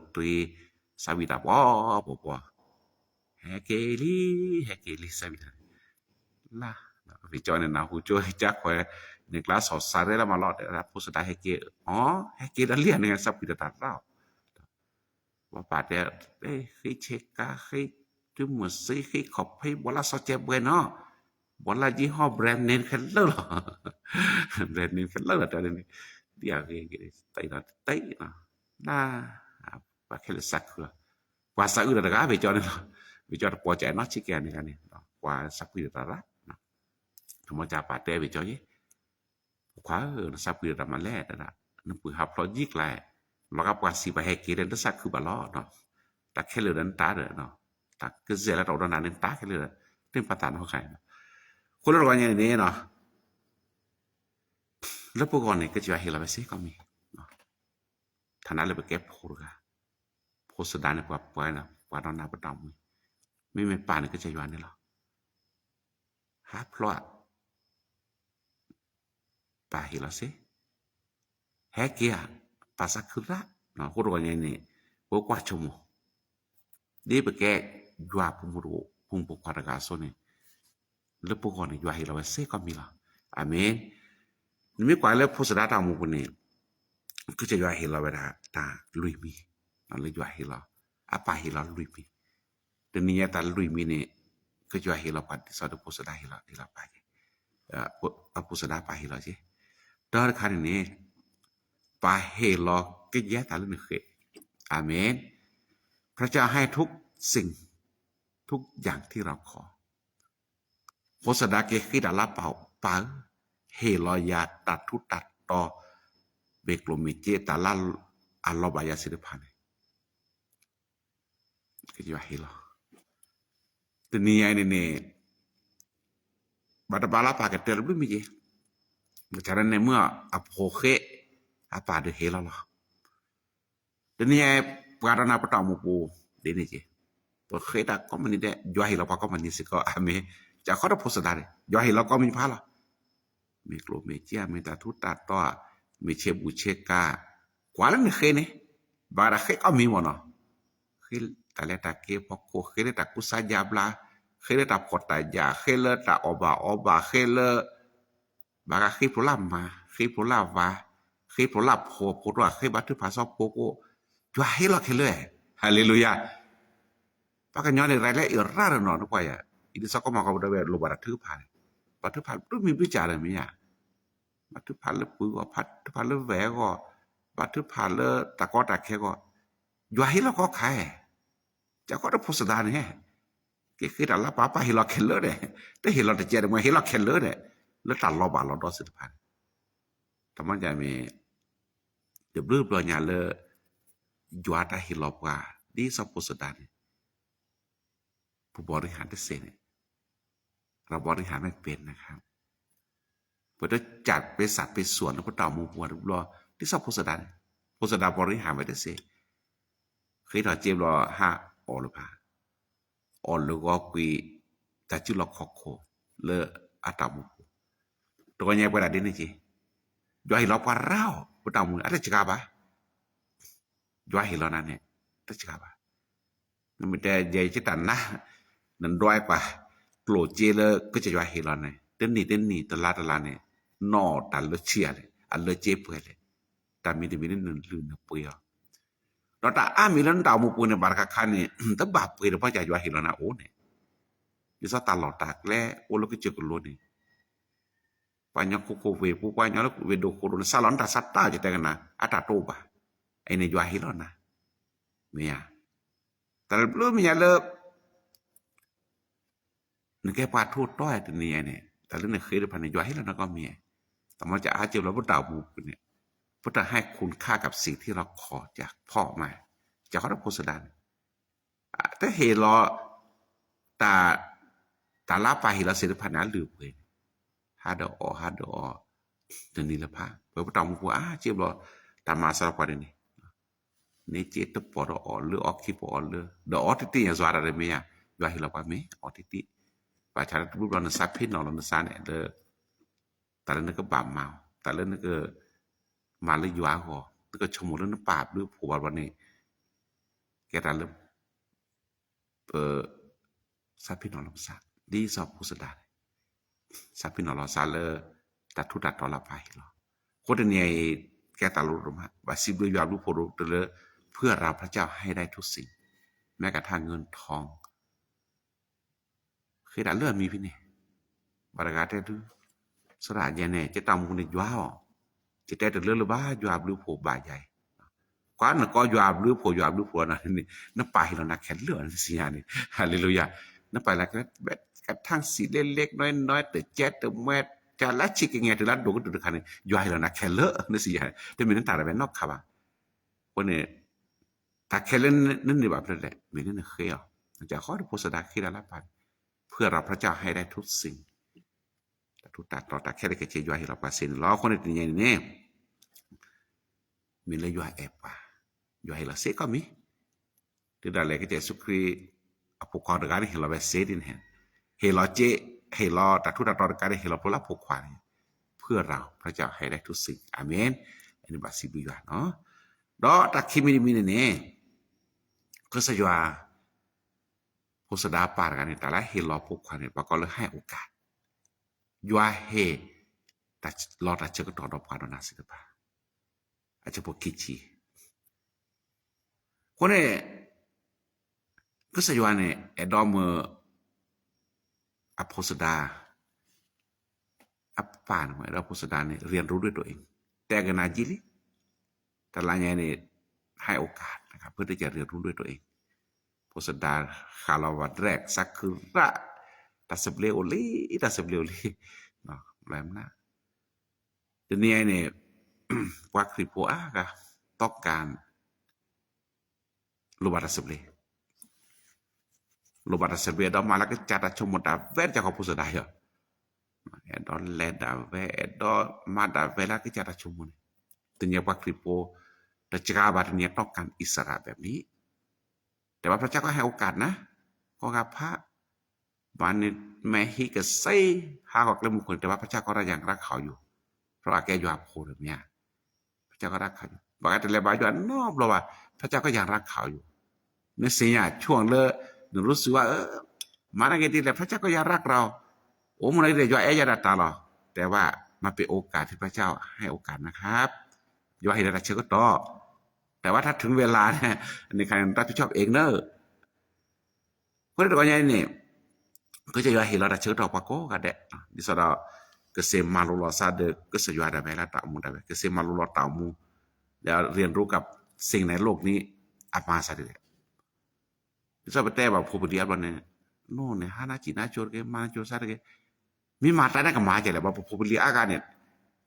ပှီၤပှီၤပှီၤ ဟဲက့ၤလံ ဟဲက့ၤလံ စးဝံၣ်တၢ် လၢ ဝံၣ်ကၠီန့ၣ် နၢ်ဟူကၠိကၢ်ခွဲး န့ၣ်ကျါစီၤစးရဲၣ်လၢမၤလီၤ တဲဝဲဒၣ်ဖိစဒါဟဲက့ၤ အီ ဟဲက့ၤဒီးလံန့ၣ် စးပှံၤဒီးတၢ်ရၣ် ပှၤပၢ်တဲ ဃ့ဆ့ကၤ ဃ့တုၤမုၢ်စ့ ဃ့ခီၣ်ဖံး ဘီလၢစီၤကဲဘှဲနီၤ ဘီလၢယ့ဟီၣ် brand name ခဲလၢာ်လီၤ brand name ခဲလၢာ်လီၤ တဲန့ၣ် ဒ်အဂ့ၤဂ့ၤ တၢ်အံၤဒီးတၢ်အံၤနီၤ လၢ ပှၤခဲလၢာ်စးခုလီၤ ပှၤစးအုးဒီးတဂၤ ဝံၣ်ကၠီန့ၣ်လီၤ ဝံၣ်ကၠီတပီၤကဲနီၤ ဆံးကဲန့ၣ်ဂၤန့ၣ် ပှၤစးပှံၤဒီးတၢ်ရၣ် တမီၤကၢ်ပၢ်တဲဝံၣ်ကၠီယ့ၣ် ဖိခွါဧၢ နစးပှံၤဒီးတၢ်မၤလဲၣ် တဲဒၣ် နပုၢ်ဟးဖျိးယံာ်ကျါ လီၤဂာ်ပှၤစံးပှၤဟဲက့ၤဒီး နတစးခုဘၣ်လီၤ တၢ်ခဲလၢာ်ဒီးနတၢ်ဒီး တၢ်ကစဲးလၢတၢ်အိၣ်ဒီးနၤန့ၣ် နတၢ်ခဲလၢာ်ဒီး တမ့ၢ်ပှၤသးနီၢ်ခါအံၤ အဃိလၢတဂီၤညါန့ၣ်န့ၣ် လၢပဂီၢ်န့ၣ် ကစၢ်ယွၤဟ့ၣ်လီၤဝဲစ့ၢ်ကီးမ့ၢ် ထါနါလၢပကဲဖိတဂၤ ဖိစဒါန့ၣ် ပှၤပှဲၤန့ၣ် ပှၤဒီးနၤပတၢ်မူ မ့မ့ၢ်ပၢ်န့ၣ် ကစၢ်ယွၤန့ၣ်လီၤ ဟးဖျိး ပၢ်ဟ့ၣ်လီၤစ့ၢ် ဟဲက့ၤဧါ ပၢ်စးခုရၣ် အဃိတဂီၤညါန့ၣ် ပကွၢ်ဆိကမိၣ် ဒ်ပကဲယွၤဖိမုၢ်တအိၣ် ဖိမုၣ်ဖိခွါတဂၤအစိၤန့ၣ် လၢပဂီၢ်န့ၣ် ယွၤဟ့ၣ်လီၤဝဲစ့ၢ်ကီးမံၤလီၤ. အၤမ့ၣ်. နမ့ၢ်ကွၢ်လၢဖိစဒါတၢ်အိၣ်မူပူၤန့ၣ် ကစၢ်ယွၤဟ့ၣ်လီၤဝဲဒၣ်တၢ်လွံၢ်မံၤ, လၢယွၤဟ့ၣ်လီၤ, အပၢ်ဟ့ၣ်လီၤလွံၢ်မံၤ, တနံၤညါတၢ်လွံၢ်မံၤန့ၣ် ကစၢ်ယွၤဟ့ၣ်လီၤပှၤဒ်သိးဒီးဖိစဒါဟ့ၣ်လီၤ, ဟ့ၣ်လီၤပှၤ, ဖိစဒါပၢ်ဟ့ၣ်လီၤက့ၤ, ဒီးတခါန့ၣ်န့ၣ် ပၢ်ဟ့ၣ်လီၤကယဲၢ်တၢ်လၢနဃ့, အၤမ့ၣ်, พระเจ้าให้ทุกสิ่ง ทุกอย่างที่เราขอ ဖိစဒါက့ၤဃ့တၢ်လၢပၢ်, ပၢ်ဧၢ, ဟ့ၣ်လီၤယၤတၢ်ထူးတၢ်တီၤ, မ့ၢ်ကျိၣ်မ့ၢ်စ့ တၢ်လၢအလီၤဘၣ်ယၤသ့ၣ်တဖၣ်န့ၣ် ကစၢ်ယွၤဟ့ၣ်လီၤ, တနံၤညါအံၤန့ၣ်န့ၣ် ဘၣ်တဘၣ်လၢပၢ်ကတဲလၢဘျုးမံၤက့ၤ, မ့ၢ်တၢ်န့ၣ်မ့ၢ်အဖိဃ့, အပၢ်ဒုးဟ့ၣ်လီၤလီၤ. တနံၤညါအံၤ ပှၤဒီးနၤပတၢ်အိၣ်မူပူၤ ဒ်န့ၣ်က့ၤ, ပဃ့တၢ်ကိးမုၢ်နံၤဒဲး ယွၤဟ့ၣ်လီၤပှၤကိးမုၢ်နံၤစ့ၢ်ကီး, အၤမ့ၣ်, ကးခီဒီးဖိစဒါန့ၣ် ယွၤဟ့ၣ်လီၤကိးမုၢ်နံၤဖးလီၤ. မ့ၢ်ကျိၣ်မ့ၢ်စ့ မ့ၢ်တၢ်ထူးတၢ်တီၤ, မ့ၢ်ဆ့ဘူးဆ့ကၤ, ကွၢ်လၢနဃ့န့ၣ်, ဘၣ်တၢ်ဃ့ကိးမုၢ်မ့ၢ်နီၤ, ဃ့တၢ်လဲၤတၢ်က့ၤဖီခိၣ်, ဃ့လၢတၢ်ကူစါယါဘျါ, ဃ့လၢတၢ်ဖှီၣ်တၢ်ယာ်, ဃ့လၢတၢ်အီၣ်ဘၣ်အီဘၣ်, ဃ့လၢ ဘၣ်ဃးဃ့ဖျိလၢမၤ, ဃ့ဖျိလၢဝၤ, ဃ့ဖျိလၢဖိ, ဖိတအိၣ်ဃ့ဘါထုကဖၣ်စီဖိကိး, ယွၤဟ့ၣ်လီၤခဲလၢာ်, ဟၤလ့လူယၤ. ပှၤကညီန့ၣ် ရဲၣ်လၢအံၤရၣ်ရနီၤ နကွၢ်ယၤ, အံၤဒ်သိးကီၢ်မၤကီၢ်ပဒိၣ်ဝဲလိၣ်ဘၣ်တၢ်ထုကဖၣ်န့ၣ်, ဘၣ်ထုကဖၣ်တမံၤဘျုးကၢ်ဒီးမ့ၢ်ယၤ, ဘၣ်ထုကဖၣ်လၢပုၢ်အဂီၢ်, ဘၣ်ထုကဖၣ်လၢဝဲၢ်အဂီၢ်, ဘၣ်ထုကဖၣ်လၢတၢ်ကီတၢ်ခဲအဂီၢ်, ယွၤဟ့ၣ်လီၤခီခါ, ကးခီဒီးဖိစဒါန့ၣ် က့ၤဃ့တၢ်လၢပၢ်, ပၢ်ဟ့ၣ်လီၤခဲလၢာ်န့ၣ်, တဟ့ၣ်လီၤတကဲတမှဲ ဟ့ၣ်လီၤခဲလၢာ်န့ၣ်, လၢတၢ်လီၤဘၣ်လီၤဒီသ့ၣ်တဖၣ်န့ၣ်, တမ့ၢ်မ့ၢ် တဘျုးဘျီညါလၢ ယွၤတၢ်ဟ့ၣ်လီၤပှၤ ဒ်စီၤဖိစဒါန့ၣ် ပဘီရံဟးတစ့န့ၣ်, เราบริหารไม่เป็นนะครับ, ပတကးပ့းစးပ့းစွၢ်လၢပတၢ်အိၣ်မူပူၤတဘျီ ဒ်စီၤဖိစဒါန့ၣ်, ဖိစဒါဘီရံဟးဝဲတစ့, ဃ့ထီၣ်စ့ဘျီဟးအီၣ်လၢၤဘၣ် အီၣ်လၢဂီၤကွံာ် တၢ်စုလီၢ်ခီၣ်ခိၣ်လၢအတၢ်အိၣ်မူပူၤ, တဂီၤညါပှဲၤဒၣ်ဒ်န့ၣ်က့ၤ, ယွၤဟ့ၣ်လီၤပှၤရၢ်အီၤ ပတၢ်အိၣ်မူန့ၣ် အတစှၤဘၣ်, ယွၤဟ့ၣ်လီၤနၤန့ၣ် တစှၤဘၣ်, နမ့ၢ်တဲယဲယတၢ်နါ, နဒွးကွၢ် ကျိၣ်စ့လၢကစၢ်ယွၤဟ့ၣ်လီၤန့ၣ် တနံၣ်တနံၣ်တလါတလါန့ၣ် နီၣ်တၢ်လၢဆံးလဲၣ်, အလၢစ့ပှဲၤလဲၣ်, တၢ်မံၤတမံၤလၢနလုၢ်နပှ့ၤအီၤ ဒီးတၢ်အါမံၤလၢနတၢ်အိၣ်မူပူၤန့ၣ် ဘၣ်တခါခါန့ၣ် တဘၣ်ပှ့ၤဒီးဘၣ်ကစၢ်ယွၤဟ့ၣ်လီၤနၤအိၣ်န့ၣ်, ဒ်သိးတၢ်လီၢ်တၢ်ကျဲအိၣ်လၢကစၢၢ်ကလိန့ၣ်, ပှၤကညီခိခိၣ်ဝ့ၢ်ပူၤ ပှၤကညီလၢဝ့ၢ်ဒိၣ်ခိၣ်ဒိၣ်န့ၣ် စးလီၤနတၢ်ဆါတၢ်ယတဲကနၤ အတၢ်တအိၣ်ဘၣ်, အံၤန့ၣ်ယွၤဟ့ၣ်လီၤနၤ, မ့ၢ်ဧါ, တၢ်လၢဘျုးမ့ၢ်ညါလၢ နကဲပှၤထူးတီၤတနံၤအံၤန့ၣ် တၢ်လၢနဃ့တဖၣ်န့ၣ် ယွၤဟ့ၣ်လီၤနၤကိးမံၤ, တၢ်မၤစၢၤအါက့ဘျီပတၢ်အိၣ်မူပူၤန့ၣ်, ပတၢ်ဟဲခိၣ်ခါကပ်စံးထံလီၤခီၣ် ကဖီမး, ကဖီတဖိစဒါန့ၣ်, တဟ့ၣ်လီၤ တၢ် တၢ်လၢပၢ်ဟ့ၣ်လီၤစ့ၢ်တဖၣ်န့ၣ် အလုၢ်အပှ့ၤန့ၣ်, ဟးဒီးအီၣ် ဟးဒီးအီၣ် တနံၤလၢဖး ပဝဲပတၢ်အိၣ်မူပူၤအါက့ဘျီ, တၢ်မၤစၢၤလီၤပှၤန့ၣ်န့ၣ် န့ၢ်က့တပီၢ်ဒီးအီၣ်လၢအီၣ်ခံပီၢ်အီၣ်လၢ ဒီးအီၣ်တ့ၢ်တ့ၢ်ညါစွါတၢ်တမ့ၢ်ယါ, ယွၤဟ့ၣ်လီၤပှၤမ့ၢ်အီၣ်တ့ၢ်တ့ၢ်, ဘၣ်ဆၣ်လၢတဘျုးဘျီနသးဖ့ၣ်နီၣ်လီၤနသးန့ၣ်လၢ တၢ်လၢနကဘၣ်မၤအီၤ, တၢ်လၢနက မၤလၢယွၤအဂီၢ်, နကဆိကမိၣ်လၢနပာ်ဘျုးဖှိၣ်ဘၣ်ဘျီန့ၣ်, ကဲတၢ်လၢ ပ သးဖ့ၣ်နီၣ်လီၤပသး ဒ်စီၤဖိစဒါန့ၣ်, သးဖ့ၣ်နီၣ်လီၤသးလၢ တၢ်ထူးတၢ်တီၤလၢပၢ်ဟ့ၣ်လီၤ, အဃိတနံၤအံၤ ကဲတၢ်လိၣ်ဒိၣ်မး ဘၣ်စံးဘျုးယွၤဘျုးဖှိၣ်ဒိၣ်တုၤလၢ เพื่อเราพระเจ้าให้ได้ทุกสิ่ง แม้กระทั่งเงินทอง ဃ့တၢ်လၢအမံၤဖဲန့ၣ်, ဘၣ်တဂၤတဲဒုး, စီၤဒၤယဲၢ်န့ၣ် ယတၢ်အိၣ်မူန့ၣ်ယွၤအီၤ, ယတဲတလၢလၢၤဘၣ် ယွၤဘျုးဖှိၣ်ဘၣ်ယၤအံၤ, ကွၢ်နကိးယွၤဘျုးဖှိၣ် ယွၤဘျုးဖှိၣ်န့ၣ်, နပၢ်ဟ့ၣ်လီၤနၤခဲလၢာ်နစံးယၤန့ၣ်, ဟၤလ့လူယၤ, နပၢ်ဟ့ၣ်လီၤ ကထၣ်စံးလၢ เล็กน้อย တကဲတမှဲ တၢ်လၢဆံးက့ၤငဲၤတုၤလၢဒိၣ်ကတၢၢ်တခါန့ၣ် ယွၤဟ့ၣ်လီၤနၤခဲလၢာ်နစံးယၤ, တမ့ၢ်နတၢ်တဝဲနီတခါဘၣ် အဃိန့ၣ် တၢ်ခဲလၢာ်နန့ၢ်ဘၣ်ဖဲလဲၣ် မ့ၢ်လၢနဃ့အီၤ, အဃိဒီးဖိစဒါဃ့တၢ်လၢပၢ်န့ၣ်, เพื่อเราพระเจ้าให้ได้ทุกสิ่ง တၢ်ထူးတၢ်တီၤ တၢ်ခဲလၢာ်ခဲဆ့ ယွၤဟ့ၣ်လီၤပှၤစ့န့ၣ်လီၤ. အဃိန့ၣ်တနံၤညါအံၤန့ၣ် မ့ၢ်လၢယွၤအဲၣ်ပှၤ, ယွၤဟ့ၣ်လီၤစ့ကိးမံၤ, တုၤဒၣ်လဲာ်ကစၢ်ယ့ၣ်ၡူးခရံာ် အဖိခွါတဂၤန့ၣ် ဟ့ၣ်လီၤဝဲစ့ဒ်န့ၣ်, ဟ့ၣ်လီၤစ့, ဟ့ၣ်လီၤတၢ်ထူးတၢ်တီၤတကးန့ၣ် ဟ့ၣ်လီၤဖျိလၢအဖိခွါန့ၣ်, เพื่อเราพระเจ้าให้ได้ทุกสิ่ง อาเมน, အန့ၣ်ဘၣ်စံးဘျုးယွၤနီၤ, ဒီးတၢ်ခံမံၤတမံၤန့ၣ်န့ၣ် ကစၢ်ယွၤ ဖိစဒါပၢ်တဂၤန့ၣ် တၢ်လၢဟ့ၣ်လီၤဖိခွါန့ၣ် ပှၤကိးလၢ ให้โอกาส, ယွၤဟ့ၣ်လီၤတၢ်ဆၢကတီၢ်ဒီးပှၤဒီးနၤစ့ၢ်ကီးဘၣ်. အဆၢဖိခံဆံ, အဃိန့ၣ် ကစၢ်ယွၤန့ၣ် အဲၣ်ဒိးမၢ အဖိစဒါ အပၢ်န့ၣ် အဲၣ်ဒိးဖိစဒါန့ၣ် เรียนรู้ด้วยตัวเอง, တဲကနၣ်ကံလံ, တလါညါန့ၣ် ให้โอกาส นะคะ เพื่อที่จะเรียนรู้ด้วยตัวเอง, ဖိစဒါဃးလီၤဘၣ်ဒြဲၣ် သးခုရၣ်, တၢ်သဘျ့အိၣ်လံ, တၢ်သဘျ့အိၣ်လံ, လၢမနုၤ တနံၤအံၤန့ၣ် ပှၤခရံာ်ဖိအါဂၤ ต้องการ လိၣ်ဘၣ်တၢ်သဘျ့, လိၣ်ဘၣ်တၢ်သဘျ့ အဲၣ်ဒိးမၤလၢကစၢ်တၢ်ဆိကမိၣ်ဒၣ်ဝဲတက့ၢ် ဖိစဒါယီၤ, အဲၣ်ဒိးလဲၤဒၣ်ဝဲ အဲၣ်ဒိးမၤဒၣ်ဝဲလၢကစၢ်တၢ်ဆိကမိၣ်န့ၣ်, တနံၤပှၤခရံာ်ဖိ တစှၤဘၣ်တနံၤ ต้องการอิสระแบบนี้, แต่ว่าพระเจ้าก็ให้โอกาสนะ, ကီၢ်ဂၤဖး ဘၣ်န့ၣ် မဲာ်ဟံးကစ့ ဟးဂီၤကျဲမုၢ်ခိၣ်န့ၣ် แต่ว่าพระเจ้าก็ยังรักเขาอยู่, เพราะว่าแกอยู่กับคนเนี่ย พระเจ้าก็รักเขาอยู่, ဘၣ်ဂၤတလဲၤဘါယွၤနီတဘျီဘၣ် พระเจ้าก็ยังรักเขาอยู่, နသ့ၣ်ညါဆိလၢ နရူစုဝဲ မၤနာ်က့ဒ်လဲၣ် พระเจ้าก็ยังรักเรา, အိၣ်မူနာ်က့ဒ်လဲၣ် ယွၤအဲၣ်ယၤဒၣ်တၢ်လီၤ, แต่ว่ามันเป็นโอกาสที่พระเจ้าให้โอกาสนะครับ, ယွၤဟ့ၣ်လီၤတၢ်ဆၢကတီၢ်, แต่ว่าถ้าถึงเวลาเนี่ย อันนี้ใครรับผิดชอบเองเนอะ အဃိန့ၣ်တဂီၤညါအံၤန့ၣ် ကစၢ်ယွၤဟ့ၣ်လီၤတၢ်ဆၢကတီၢ်ပှၤကိးဂၤဒဲး, ဒ်သိးဒီး ကစ့မၤလိလီၤသးဒီး ကစၢ်ယွၤဒၣ်ဝဲလၢတၢ်အိၣ်မူဒၣ်ဝဲ ကစ့မၤလိလီၤတၢ်အိၣ်မူ, ဒီးเรียนรู้กับสิ่งในโลกนี้ အမၤသးဒ်လဲၣ်, ဒ်သိးပတဲဘၣ်ဖိပလံၤအါဘျီန့ၣ်, နအိၣ်န့ၣ် ဟါနါစံးနါကၠိတက့ၢ် မၤနါကၠိသးတက့ၢ်, မ့ၢ်မၤတၢ်န့ၣ်ကမၤကဲလဲၣ် ဘၣ်ပဖိပလံၤအါဂၤန့ၣ်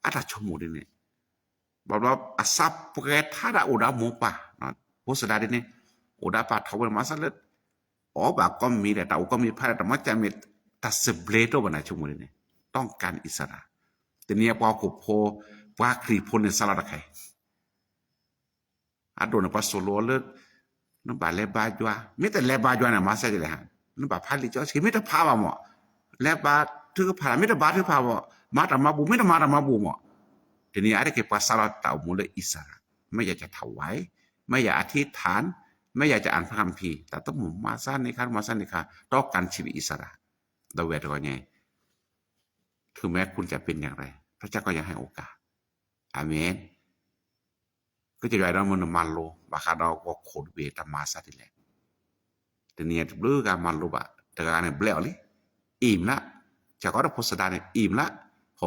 အတၢ်ဆိကမိၣ်ဒ်န့ၣ် ဘၣ်ဘျီအသးပှဲၤထါဒၣ်အိၣ်ဒီးမိၢ်ပၢ်, ဖိစဒါဒ်န့ၣ် အိၣ်ဒီးပၢ်ထီဘိန့ၣ် မၤသးလၢ အီၣ်ဘၣ်ကီမ့ၤဒီး တၢ်အိၣ်ကီမ့ၤဖးဒီး တၢ်မၤကၢ်မ့ၢ် တၢ်သဘျ့တအိၣ်ဘၣ်န့ၣ် ဆိကမိၣ်ဒ်န့ၣ်, ต้องการอิสระ, တနံၤအံၤပှၤဟီၣ်ခိၣ်ဖိ ပှၤခရံာ်ဖိန့ၣ် စးလီၤတၢ်ခါအံၤ အဒိၣ်န့ၣ် ပှၤသိၣ်လိအီၤလၢ နဘၣ်လဲၤဘါယွၤ, မ့ၢ်တလဲၤဘါယွၤန့ၣ် မၤစၢၤဒ်လဲၣ်, နဘၣ်ဖးလံာ်စီဆှံ မ့ၢ်တဖးဘၣ်မး, လဲၤဘါထုကဖၣ် မ့ၢ်တဘါထုကဖၣ်ဘၣ်, မၤတၢ်မၤဘူၣ် မ့ၢ်တမၤတၢ်မၤဘူၣ်မး, တနံၤအံၤအါတက့ၢ် ပှၤစးလီၤတၢ်အိၣ်မူလၢ อิสระ, ไม่อยากจะถวาย, ไม่อยากจะอธิษฐาน, ไม่อยากจะอ่านพระคัมภีร์ တၢ်တမုာ်မၤစၢၤန့ၢ်ခါ မၤစၢၤန့ၢ်ခါ ต้องการชีวิตอิสระ, ဒီးဝဲတဂီၤညါအံၤ ถึงแม้คุณจะเป็นอย่างไร พระเจ้าก็ยังให้โอกาส, อาเมน ကစၢ်ယွၤအဲၣ်ဒိးမၢနမၤလိ ဘၣ်ဃးဒီးဂီၢ်ခိၣ်တဘ့ၣ်တၢ်မၤစၢၤဒ်လဲၣ်, တနံၤအံၤတဘျုးဂၤမၤလိဘၣ် တဂၤဂၤန့ၣ်ဘျဲၣ်အီၤလံ, အံၤမနုၤ, စ့ၢ်ကီးဒီးဖိစဒါန့ၣ် အံၤမနုၤ,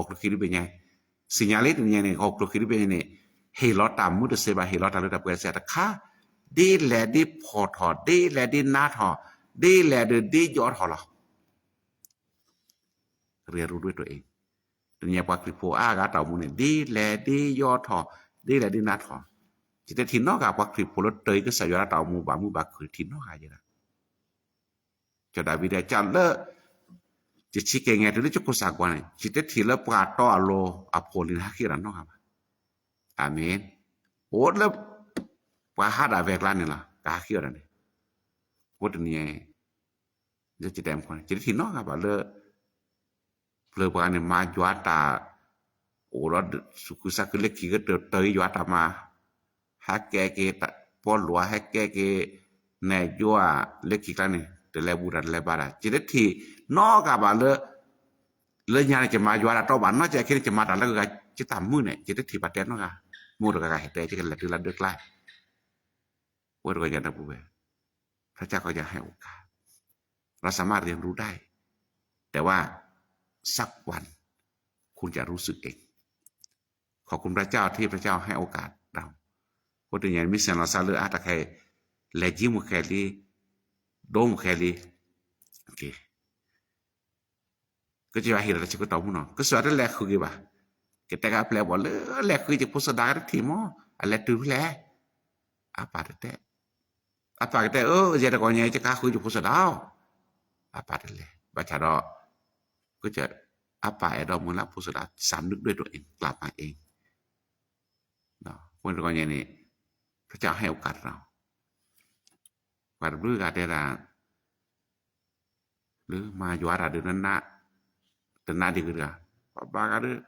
ဟီၣ်ခိၣ်ချၢဃံတဘ့ၣ်ညါ, သ့ၣ်ညါလံတနံၤညါန့ၣ် ဟီၣ်ခိၣ်ချၢဃံတဘ့ၣ်ညါန့ၣ် ဟ့ၣ်လီၤတၢ်မုာ်တသ့ဘၣ် ဟ့ၣ်လီၤတၢ်လၢတၢ်ပှဲၤတသ့တခါ, ဒ်လဲၣ်ဒ်ဖီၣ်ထီၣ် ဒ်လဲၣ်ဒ်နါထီၣ် ဒ်လဲၣ်ဒ်ဒ်ယီထီၣ်လီၤ เรียนรู้ด้วยตัวเอง, တနံၤအံၤပှၤခရံာ်ဖိအါဂၤတၢ်အိၣ်မူန့ၣ် ဒ်လဲၣ်ဒ်ယီထီၣ် ဒ်လဲၣ်ဒ်နါထီၣ်, ယတထံၣ်နီတဂၤပှၤခရံာ်ဖိလၢတၢ်အံၤကစၢ်ယွၤလၢတၢ်အိၣ်မူဘၣ်မုာ်ဘၣ်ခုၣ် တထံၣ်နီတဂၤယဲဒၣ်, စီၤဒၤဝံးဒဲးကလၢ ယဆံက့ၤငဲၤတုၤလၢယခိၣ်စးကွၢ်န့ၣ် ယတထံၣ်လၢပှၤတီအလိၤအဖိလံၤန့ၣ် ဟးဃ့အီၣ်တၢ်နီတဂၤဘၣ်, အၤမ့ၣ်, အိၣ်လၢ ပှၤဟးဒၣ်ဝဲကျါန့ၣ်လီၤ ကဟးဃ့အီၣ်တၢ်န့ၣ်, အဃိတနံၤအံၤ ယတဲမ့ၢ် ယတထံၣ်နီတဂၤဘၣ်လၢ ပျၢၤပှၤန့ၣ် မၤယွၤတၢ် အိၣ်ဒီးသူၣ်ခုသးခုလၢခံကတၢၢ်တၢ်အံၤယွၤတၢ်မၤ ဟဲကဲက့ၤ ပီလိၤ ဟဲကဲက့ၤ နဲၣ်ယွၤ လၢခံကျါန့ၣ် တလဲၤဘူၣ်တၢ်တလဲၤဘါတၢ် ယတထံၣ်နီတဂၤဘၣ်လၢ လၢညါန့ၣ် ယမၤယွၤတၢ်တီဘၣ်နီတစဲးခဲန့ၣ် ယမၤတၢ်လၢဂၤ ယတၢ်မုာ်န့ၣ် ယတထံၣ်ပှၤတဲနီတဂၤ, မိၢ်တဂၤဂၤဟဲတဲ ယကလဲၤတုၤလၢဒၢကျါ ဝဲတဂီၤညါဒီပုၢ်ဝဲၢ်, พระเจ้าก็ยังให้โอกาส, เราสามารถเรียนรู้ได้, แต่ว่าสักวันคุณจะรู้สึกเอง, ขอบคุณพระเจ้าที่พระเจ้าให้โอกาสเรา, အဃိတနံၤအံၤ မ့ၢ်စ့ၢ်လီၤစၢ်လၢအါတခါအံၤ လဲၤကံမုၢ်ခဲလံ, ဒိမုၢ်ခဲလံ, ကစၢ်ယွၤဟ့ၣ်လီၤတၢ်ဆၢကတီၢ်မုၢ်နီၤ ကစၢ်ယွၤတလဲၤဃုက့ၤဘၣ်, ကတဲက့ၤအပျဲၢ်အဘီၣ်လၢလဲၤဃုယဖိစဒါကတထံၣ်မး, အလဲၤတုၤဖဲလဲၣ်, အပၢ်တတဲ, အပၢ်ကတဲအၢ ယဲတဂီၤညါ ယကဃုယဖိစဒါ, အပၢ်တလဲၤ ဘၣ်ဆၣ်ဒီး ကစၢ် အပၢ်အဲၣ်ဒိးမုၢ်လၢဖိစဒါ สำนึกด้วยตัวเอง กลับมาเอง, အဃိန့ၣ်တဂီၤညါန့ၣ် พระเจ้าให้โอกาสเรา, ပှၤတဘျုးဂၤတဲဒၣ် လၢမၤယွၤတၢ်ဒုးနနး, တနးဒံးကတၢၢ်, ပှၤဘၣ်ဂၤဒီး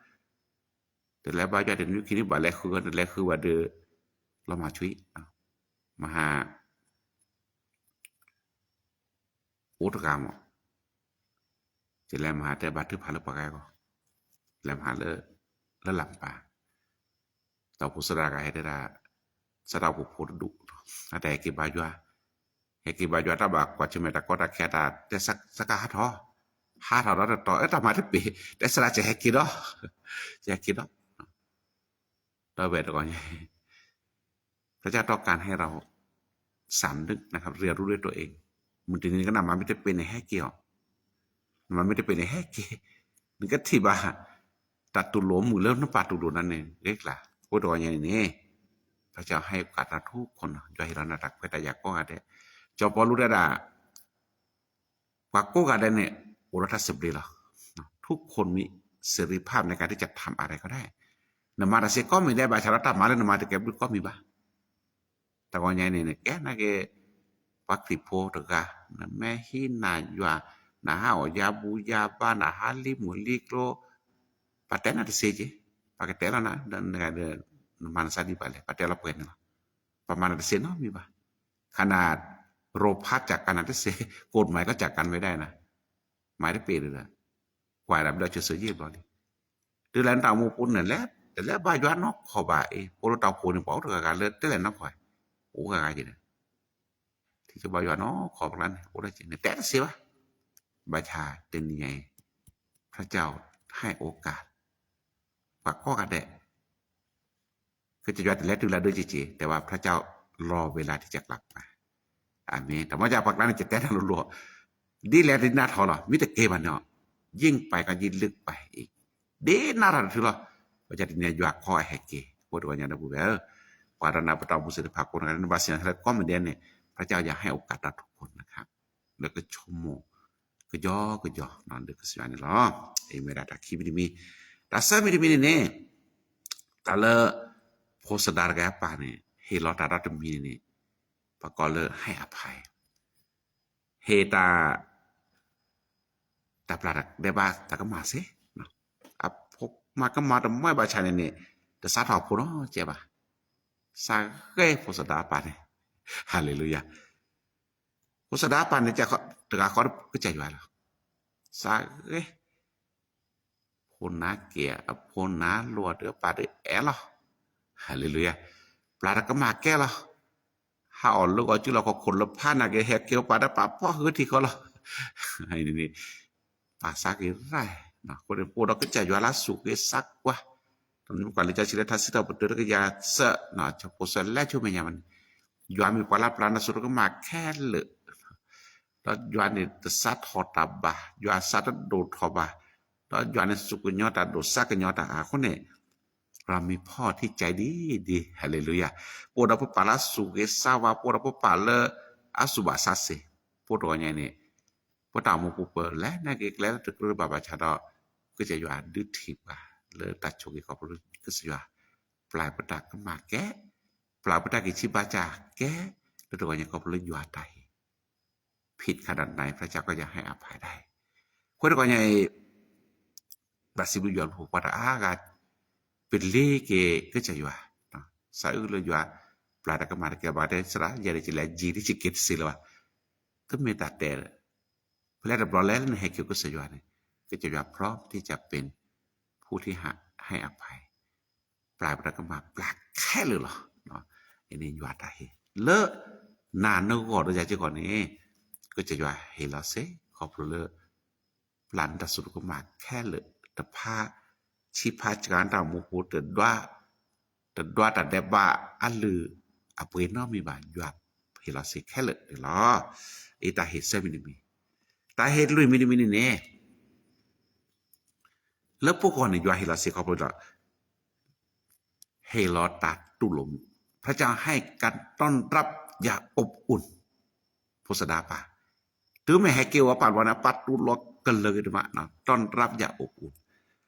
တလဲၤဘါယွၤတနွံခံနွံဘၣ်လဲၤဃုဂၤ တလဲၤဃုဘၣ်ဒီး လီၤမၢ်ဆွံ, မဟါ အိၣ်တဂၤမး, ယလဲၤမၤဟးတဲဘါထုကဖၣ်လၢပှၤဂၤအဂီၢ်, လဲၤမၤဟးလၢ လၢလၢ်ပၤ, တၢ်အိၣ်ဖှိၣ်စီၤဒၤတဂၤဟဲတဲဒၣ်, စီၤဒၤအိၣ်ဖှိၣ်ဖိတဒူၣ်, အတၢ်ဟဲက့ၤဘါယွၤ, ဟဲက့ၤဘါယွၤတၢ်ဘၣ်ကွၢ်ဆၢၣ်မဲာ်တၢ်ကီတၢ်ခဲတၢ်တဲစကဟးထီၣ်, ဟးထီၣ်ဒီးတတီၤ အဲၣ်တၢ်မၤတပ့ၤ, တဲစရၣ်ကဟဲက့ၤဒီး, ကဟဲက့ၤဒီး, ဒီးဝဲတဂီၢ်ညါ พระเจ้าต้องการให้เราสำนึกนะครับ เรียนรู้ด้วยตัวเอง မုၢ်တနံၤကနၣ်မၤမ့ၢ်တပ့ၤန့ၣ်ဟဲက့ၤအီၤ, နမၤမ့ၢ်တပ့ၤန့ၣ်ဟဲက့ၤ, နကထံၣ်ဘၣ် တၢ်တူၢ်လိာ်မုာ်လၢနပာ်တူၢ်လိာ်နၤန့ၣ် ဂ့ၤကျါ, အဃိတဂီၢ်ညါန့ၣ်န့ၣ် พระเจ้าให้โอกาสเราทุกคนเนาะ ယွၤဟ့ၣ်လီၤနၤတၢ်ခွဲးတၢ်ယာ်ကိးဂၤဒဲး, စီၤပီလူးတဲဒၣ် ပှၤကိးဂၤဒဲးန့ၣ် အိၣ်ဒီးတၢ်သဘျ့လီၤ. ทุกคนมีเสรีภาพในการที่จะทำอะไรก็ได้ နမၤတၢ်စ့ၢ်ကီးမ့ၢ်ဒဲး ဘၣ်ဆၣ်ဒီးတၢ်မၤလၢနမၤတကဲဘျုးကီမံၤဘၣ်. တဂီၢ်ညါအံၤန့ၣ် နကဲနာ်က့ ပှၤခရံာ်ဖိတဂၤ နမ့ၢ်ဟံးနၤယွၤ, နဟးအီၣ်ယါဘူယါဘါ, နဟးလံမုၢ်လံကျိ, ပှၤတဲနၤတစ့ၢ်ကီး, ပှၤကတဲလီၤနၤ, နမၤနသးဒ်ဘၣ်လဲၣ်, ပှၤတဲလီၤပှဲၤန့ၣ်လီၤ. ပှၤမၤနၤတစ့ၢ်နီတမံၤဘၣ်. ခန โรงพักจับกัณฑ์နၤတစ့ၢ်, กฎหมายก็จับกัณฑ์ไม่ได้นะ မၤတပ့ၤဒီး ကွၢ်ဒၣ်ဘျီၣ်စၢၤစၢၤယံၣ်ဘျီလံ. တုၤလၢနတၢ်အိၣ်မူပူၤန့ၣ်လဲၣ်, တလဲၤဘါယွၤနီတခီဘၣ်အံၤ, ဖိလၢတၢ်အိၣ်ဖှိၣ်န့ၣ် ပှၤအိၣ်တဂၤဂၤလၢတဲလဲၣ်နီတခီ, အိၣ်ဂၤဂၤက့ၤဒီး ထံၣ်ဘါယွၤနီတခီပကျါန့ၣ် အိၣ်ဒၣ်က့ၤန့ၣ် တဲတစ့ၢ်ဘၣ်. ဘၣ်ဆၣ်တနံၤအံၤ พระเจ้าให้โอกาส ပှၤကိးဂၤဒဲး ကစၢ်ယွၤတလဲၤတုၤလၢဒၢးက့ၤက့ၤ แต่ว่าพระเจ้ารอเวลาที่จะกลับมา အၤမ့ၣ်. တၢ်မၤစၢ်ပှၤကျါန့ၣ် ယတဲနၤလိၤလိၤ, ဒ်လဲၣ်ဒ်နၤထီၣ်လီၤ, မ့ၢ်တကဲဘၣ်န့ၣ်, ยิ่งไปก็ยิ่งลึกไปอีก ဒ်နၤထီၣ်တထုလီၤ. ဘၣ်ဆၣ်တနံၤယွၤခီအဟဲက့ၤ, အဃိတဂီၢ်ညါဒီပုၢ်ဝဲၢ်ဧၢ, ပှၤဒီးနၤပတၢ်အိၣ်မူသ့ၣ်တဖၣ်ကိးဂၤဒဲး နဘၣ်စံးလၢကိးမံၤဒဲးန့ၣ် พระเจ้าอยากให้โอกาสเราทุกคนนะครับ လၢကဆိကမိၣ် ကယီကယီ လၢကစၢ်ယွၤန့ၣ်လီၤ. အမ့ၢ်ဒၣ်တၢ်ခံမံၤတမံၤ, တၢ်သၢမံၤတမံၤန့ၣ်န့ၣ်, တၢ်လၢ ဖိစဒါတဂၤအပၢ်န့ၣ် ဟ့ၣ်လီၤတၢ်ဒီးတမံၤန့ၣ်န့ၣ်, ပကိးလၢ ให้อภัย, ဟ့ၣ်တၢ် တၢ်ပျၢ်ဒဲးဘးတၢ်ကမၣ်စ့ၢ်, အဖိမၤကမၣ်တမံၤဘၣ်ဆၣ်န့ၣ်န့ၣ်, တစးထီၣ်ဖိနီတစဲးဘၣ်, စးဂဲၤဖိစဒါအပၢ်န့ၣ်, ဟါလ့လူယၤ ဖိစဒါအပၢ်န့ၣ် တဂၤဃီကစၢ်ယွၤလီၤ, စးဂဲၤ ဖိနါက့ၤ အဖိနါလိၤဒီးအပၢ်ဒီးအဲၣ်လီၤ, ဟါလ့လူယၤ, ပျၢ်တၢ်ကမၣ်ကဲလီၤ, ဟးအီၣ်လၢဂီၤစုလီၢ်ခီၣ်ခိၣ်လၢဖးနာ်က့ၤ ဟဲက့ၤပၢ်ဒီးပာ်ဖီၣ်ဃုထံၣ်ဃီလီၤ, ပၢ်စးက့ၤရၢ်, အဃိန့ၣ်ပအိၣ်ဒီးကစၢ်ယွၤလၢအစူၢ်က့ၤစးကွၢ်, တနံၤပကွၢ်လံာ်စီဆှံလၢထါစံးထီၣ်ပတြၢၤတကယၤသၢ, ဆၢဖိဆၢလဲၤဆူမဲာ်ညါန့ၣ်, ယွၤမ့ၢ်ပှၤလၢပျၢ်နၤတၢ်စိတၢ်ကမၣ်ခဲလၢာ် ဒီးယွၤန့ၣ်တစးထီၣ်တၢ်ဘၣ်, ယွၤစးတဒိၣ်ထီၣ်ဘၣ်, ဒီးယွၤန့ၣ်စူၢ်ကညီၤတၢ်ဒိၣ်စးကညီၤတၢ်အဃိန့ၣ်, ပှၤမံၤဖီၣ်ထံကၠဲဒံဒံ, ဟါလ့လူယၤ, ပအိၣ်ဒီးပပၢ်လၢအစူၢ်က့ၤစးဝါ, ပအိၣ်ဒီးပပၢ်လၢအစူၢ်ဘၣ်စးစ့ၢ်, ပအိၣ်တဂီၢ်ညါန့ၣ်, ပတၢ်အိၣ်မူပူၤပလဲၤနာ်က့ၤကျဲလၢတကြၢးဘၣ်ဘၣ်ဆၣ်ဒီး, ကစၢ်ယွၤဒုးထံၣ်ပှၤလၢတၢ်ဆိၣ်ဂ့ၤခီဖျိလၢကစၢ်ယွၤ, ပျၢ်ပတၢ်ကမၣ်ကဲ, ပျၢ်ပတၢ်ကံၣ်ဆံဘါစၢ်ကဲ, လၢတဂီၢ်ညါခီဖျိလၢယွၤတၢ်ဟ့ၣ် ผิดขนาดไหน พระเจ้าก็ยังให้อภัยได้ အဃိတဂီၢ်ညါအံၤ, ဘၣ်စံးဘျုးယွၤဖိပှၤတၢ်အါဂၤ, ပလ့ၤက့ၤကစၢ်ယွၤ, စးအုၣ်လၢယွၤ, ပျၢ်တၢ်ကမၣ်တကဲဘၣ်တဲစရၣ်, ယဲဒၣ်ကလဲၤယံၤဒ်ယက့ၤတစ့ၢ်လၢၤဘၣ်, ကမ့ၢ်တၢ်တဲ, ဖဲလဲၣ်တဘျီလဲၣ်လၢနဟဲက့ၤကစၢ်ယွၤန့ၣ်, ကစၢ်ယွၤ พร้อมที่จะเป็น ผู้ที่ให้อภัย ပျၢ်ပတၢ်ကမၣ်ပျၢ်ခဲလၢာ်လီၤ. အန့ၣ်ယွၤတၢ်ဟ့ၣ်လၢ နၤနဂီၢ်ဒီးယၤစ့ၢ်ကီးန့ၣ်, ကစၢ်ယွၤဟ့ၣ်လီၤစ့ၢ် ခီဖျိလၢ ပျၢ်နတၢ်စိတၢ်ကမၣ်ခဲလၢာ် တဖၣ် ဆံးဖးစှၤနတၢ်အိၣ်မူပူၤ တဒွးတၢ်ဒဲးဘးအလုၢ် အပှ့ၤနီတမံၤဘၣ် ယွၤဟ့ၣ်လီၤစ့ၢ်ခဲလၢာ်န့ၣ်လီၤ. အံၤတၢ်ဟ့ၣ်သၢမံၤတမံၤ, တၢ်ဟ့ၣ်လွံၢ်မံၤတမံၤန့ၣ်န့ၣ် လၢပဂီၢ်န့ၣ် ယွၤဟ့ၣ်လီၤစ့ၢ်ခီဖျိဒီး ဟ့ၣ်လီၤတၢ်တူၢ်လိာ်မုာ်, พระเจ้าให้การต้อนรับอย่างอบอุ่น ဖိစဒါပၢ်, တုၤမ့ၢ်ဟဲက့ၤဝဲပာ်ဘျီန့ၣ် ပာ်တူၢ်လိာ်ကလၢာ်ဂ့ၤဒိၣ်မး, တွၢ်ရၢးယၤအိၣ်ပူၤ,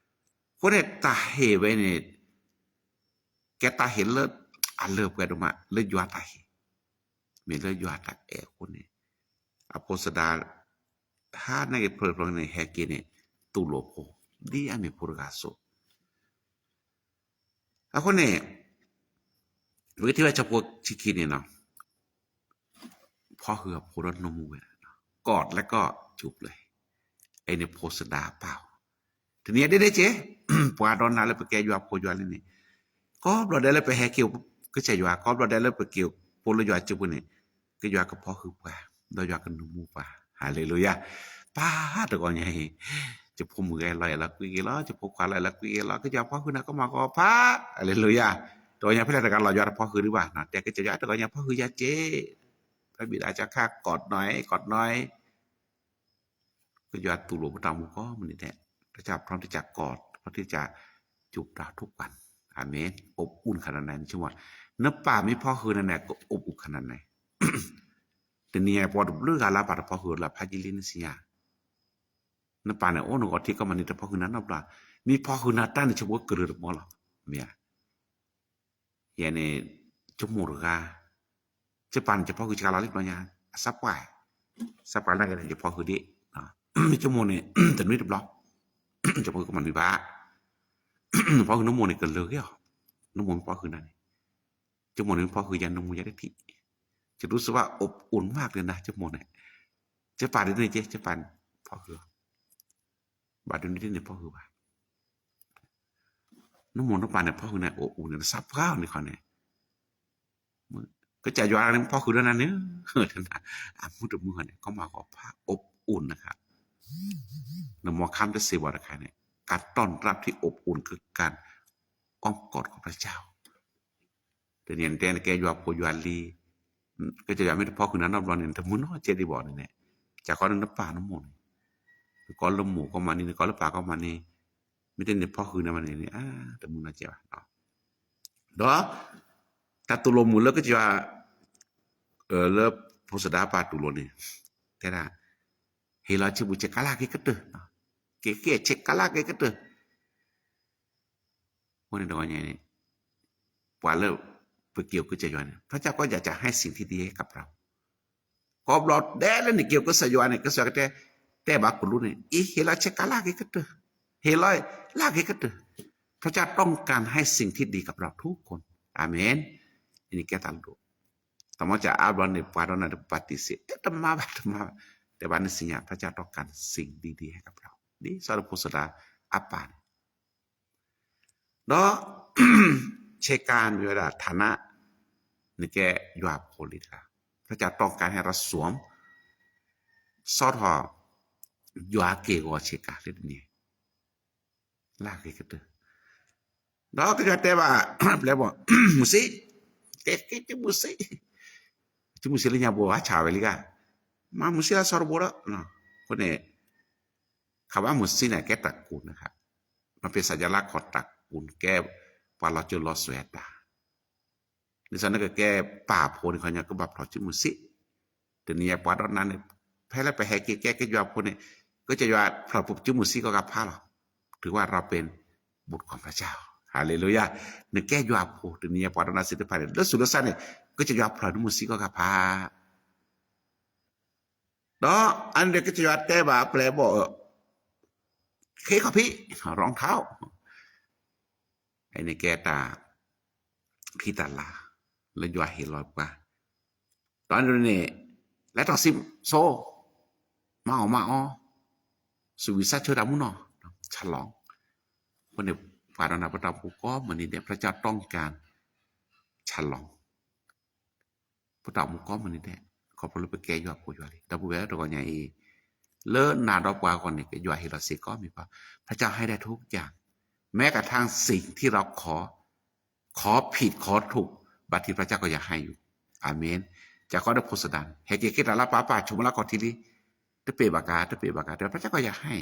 အဃိန့ၣ် တၢ်ဟ့ၣ်ဝဲန့ၣ် ကဲတၢ်ဟ့ၣ်လၢအလၢာ်ပှဲၤဒိၣ်မး လၢယွၤတၢ်ဟ့ၣ်, မ့ၢ်လၢယွၤတၢ်အဲၣ်အဃိန့ၣ်, အဖိစဒါ ဟါန့ၢ်က့ၤဖျိဖျိန့ၣ် ဟဲက့ၤန့ၣ် တူၢ်လိာ်ဖိ ဒ်အမ့ၢ်ဖိတဂၤအသိး အဃိန့ၣ် ပကထံၣ်ဝဲဆၢဖိဆံခံန့ၣ်လီၤ, ဖီၣ်ဃုာ်အဖိဒီးနၢမူဝဲဒၣ်, กอดแล้วก็จูบเลย အံၤန့ၣ်ဖိစဒါအပၢ်အီၤ, တနံၤအံၤဒ်န့ၣ်က့ ပှၤဒီးနၤလၢပကဲယွၤဖိယွၤလံၤန့ၣ် ကိးဘျီဒဲးလၢပဟဲက့ၤအိၣ်ကစၢ်ယွၤ ကိးဘျီဒဲးလၢပက့ၤအိၣ်ဖိလၢယွၤစုပူၤန့ၣ် ကယွၤကဖီၣ်ဃုာ်ပှၤ ဒီးယွၤကနၢ်မူပှၤ ဟါလ့လူယၤ, ပၢ်တဂီၤညါအံၤ ယဖိမုၣ်ဂဲၤလီၤယၤလၢကွံဂ့ၤလီၤ ယဖိခွါလီၤယၤလၢကွံဂ့ၤလီၤ ကစၢ်ယွၤဖီၣ်ဃုာ်နၤကမၤကီးဖး ဟါလ့လူယၤ, တဂီၤညါဖဲလဲၣ်တဂၤလီၤယွၤတဖီၣ်ဃုာ်ဒံးဘၣ် တဲကစၢ်ယွၤတဂီၤညါဖီၣ်ဃုာ်ယၤက့ ဖဲဘံၣ်ဒၣ်ကၢ်ခါ ကိးနွဲကိးနွဲ ကယွၤတူၢ်လိာ်ပတၢ်မူကိးမုၢ်နံၤဒဲး, พระเจ้าพร้อมที่จะกอด พร้อมที่จะจูบเราทุกวัน อาเมน อบอุ่นขนาดไหน နဆိကမိၣ်နပၢ်မ့ၢ်ဖီၣ်ဃုာ်နၤန့ၣ် ကအိၣ်ပူၤခါနၤန့ၣ်, တနံၤအံၤပှၤတဘျုးဂၤလၢပၢ်တဖီၣ်ဃုာ်လၢဖးယံာ်လံနစံယၤ, နပၢ်န့ၣ်အိၣ်နဂီၢ်ထံကီၢ်မးန့ၣ် တဖီၣ်ဃုာ်နၤနီတဘျီ, မ့ၢ်ဖီၣ်ဃုာ်နၤတၢ်န့ၣ် ဆိကမိၣ်ကရၢတမီလီၤ, မ့ၢ်ဧါ ယဲန့ၣ် ဆိကမိၣ်တဂၤ, ယပၢ်န့ၣ် ယဖီၣ်ဃုာ်ဆကၤလီၤလံဘျီညါ, အစးပှၢ်, စးပှၢ်နာ်က့န့ၣ် ယဖီၣ်ဃုာ်ဒံး, ဆိကမိၣ်န့ၣ် တနွံတဘျီ, ယဖီၣ်ဃုာ်ကမၤနွံဘၣ်, နဖီၣ်ဃုာ်နမိၢ်န့ၣ် ကလၢာ်ဂ့ၤအီၤ, နမိၢ်မ့ၢ်ဖီၣ်ဃုာ်နၤန့ၣ်, ဆိကမိၣ်န့ၣ်မ့ၢ်ဖီၣ်ဃုာ်ယၤ နမိၢ်ယၤတထံၣ်, ယဒူစဘၣ်အိၣ်အိၣ်မးက့ၤနၤ ဆိကမိၣ်န့ၣ်, ယပၢ်ဒ်န့ၣ်က့ ယပၢ်န့ၣ် ဖီၣ်ဃုာ်အီၤ ဘၣ်ဒ်န့ၣ်ဒ်န့ၣ်ဖီၣ်ဃုာ်ဘၣ်, နမိၢ်နပၢ်န့ၣ် ဖီၣ်ဃုာ်န့ၣ် အိၣ်အိၣ်န့ၣ် နစးပှၢ်အီၤန့ၣ်ခီန့ၣ်, ကစၢ်ယွၤန့ၣ် ဖီၣ်ဃုာ်ဒီးနၤန့ၣ်, အမုၢ်တမုၢ်ဃီန့ၣ် ကမၤဂီၤဖးအိၣ်အိၣ်နခါ, နမ့ၢ်ခါတစ့ၢ်ဘၣ်တခါန့ၣ် การต้อนรับที่อบอุ่นคือการอ้อมกอดของพระเจ้า တနံၤအံၤနတဲနကဲယွၤဖိယွၤလံၤ, ကစၢ်ယွၤမ့ၢ်တဖီၣ်ဃုာ်နၤနီတဘျီန့ၣ် တမုာ်နီတစဲးဒံးဘၣ်န့ၣ်န့ၣ်, ကစၢ်ခီနပၢ်နမိၢ်န့ၣ်, နကီလၢမိၢ်ကီမးန့ၣ် နကီလၢပၢ်ကီမးန့ၣ်, မ့ၢ်တန့ၣ်ဖီၣ်ဃုာ်နၤမးန့ၣ်န့ၣ် တမုာ်နီတစဲးဘၣ်, ဒီး တၢ်တူၢ်လိာ်မုာ်လၢကစၢ်ယွၤ လၢဖိစဒါပၢ်တူၢ်လိာ်န့ၣ်, တဲဒၣ်, ဟ့ၣ်လီၤဆ့ပူၤဆ့ကၤလၢက့ၤကတၢၢ်, က့ၤကဲဆ့ကၤလၢက့ၤကတၢၢ်, အဃိန့ၣ်တဂီၤညါန့ၣ်, ပှၤလၢပက့ၤအိၣ်ကစၢ်ယွၤန့ၣ် พระเจ้าก็อยากจะให้สิ่งที่ดีให้กับเรา ကိးဘျီဒဲးလၢနက့ၤအိၣ်ကစၢ်ယွၤန့ၣ် ကစၢ်ယွၤကတဲ, တဲဘၣ်ကလူးန့ၣ် အံၤဟ့ၣ်လီၤဆ့ကၤလၢက့ၤကတၢၢ်, ဟ့ၣ်လီၤလၢက့ၤကတၢၢ်, พระเจ้าต้องการให้สิ่งที่ดีกับเราทุกคน อาเมน အံၤန့ၣ်ကဲတၢ်လၢဒိၣ်, တမ့ၢ်ကၢ်အါဘျီန့ၣ် ပှၤဒီးနၤတပာ်တံၢ်စ့ၢ် တမၤဘၣ်တမၤဘၣ်, တဲဘၣ်နစံၣ်ညါ พระเจ้าต้องการสิ่งดีๆให้กับเรา ဒ်သိးဒီးဖိစဒါအပၢ်န့ၣ် ဒီး ဆ့ကၤမ့ၢ်ဝဲဒၣ် ฐานะ နကဲယွၤဖိလံၤတဂၤ, พระเจ้าต้องการให้เราสวม ဆီထီၣ် ယွၤက့ၢ်ဂီၤဆ့ကၤလၢတနံၤ လၢအဂ့ၤကတၢၢ်, ဒီးကစၢ်တဲဘၣ် ပျဲၢ်ဘီၣ် မုၢ်စံး, ကဲကဲကဲမုၢ်စံး, ကမုၢ်စံးလၢညါဘိအါဆၣ်ဝဲလံဂၤ, မၤမုၢ်စံးလၢဆီတဘိဒီး, အဃိန့ၣ် ခးဘၣ်မုၢ်စံးန့ၣ် ကဲတၢ်ကူၣ်န့ၣ်ခါ, မ့ၢ်ဖဲစၢ်ယွၤလၢခီၣ်တၢ်ကူၣ်န့ၣ် ကဲပှၤလီၤစၢၤလီၤသွဲၣ်တၢ် ဒ်သိးနကကဲပၢ်ဖိန့ၣ်ခီညီ ကဘၣ်ဖျီၣ်စုမုၢ်စံး, တနံၤအံၤပှၤဒီးနၤန့ၣ်, ဖဲလၢပဟဲက့ၤကဲက့ၤယွၤဖိန့ၣ်, ကစၢ်ယွၤဖျီၣ်စုမုၢ်စံးကီၢ်ကဖးလီၤ, ถือว่าเราเป็นบุตรของพระเจ้า ฮาเลลูยา, နကဲယွၤဖိ တနံၤအံၤပှၤဒီးနၤသ့ၣ်တဖၣ်န့ၣ် လၢသူၣ်လၢသးန့ၣ် ကစၢ်ယွၤဖျီၣ်စုမုၢ်စံးကီၢ်ကဖး ဒီးအန့ၣ်ကစၢ်ယွၤတဲဘၣ်ပျဲၢ်ဘီၣ်, ဃ့ခီၣ်ဖံး, ရၣ်ထီၣ်, အန့ၣ်ကဲတၢ် ဖံးတၢ်လၤ လၢယွၤဟ့ၣ်လီၤပှၤ, ဒီးန့ၣ် လဲၤထီၣ်စံၣ်စိၤ, မၤအီၣ်မၤအီ, စူးဝံၣ်စးဆၢတၢ်မူနီၢ်, ဆၢလီၤ, အဃိန့ၣ် ပှၤဒီးနၤပတၢ်အိၣ်မူကိးမုၢ်နံၤဒဲး พระเจ้าต้องการ ဆၢလီၤ ပတၢ်အိၣ်မူကိးမုၢ်နံၤဒဲး, ခီဖျိလၢပကဲယွၤဖိယွၤလံၤ, ဒီပုၢ်ဝဲၢ်တဂီၤညါအံၤ, လၢနၤဒီးပှၤအဂီၢ်န့ၣ် ယွၤဟ့ၣ်လီၤစ့ၢ်ကီးမ့ၢ်ပှၤ, พระเจ้าให้ได้ทุกอย่าง, แม้กระทั่งสิ่งที่เราขอ, ขอผิดขอถูก บางทีพระเจ้าก็อยากให้อยู่, อาเมน, ကၢ်ခီဒီးဖိစဒါန့ၣ် ဟဲက့ၤက့ၤတၢ်လၢပၢ်ပၢ် ဆိကမိၣ်လၢခီၣ်ထံးလံ, တပ့ၢ်ဘၣ်ကါ တပ့ၢ်ဘၣ်ကါ แต่พระเจ้าก็อยากให้,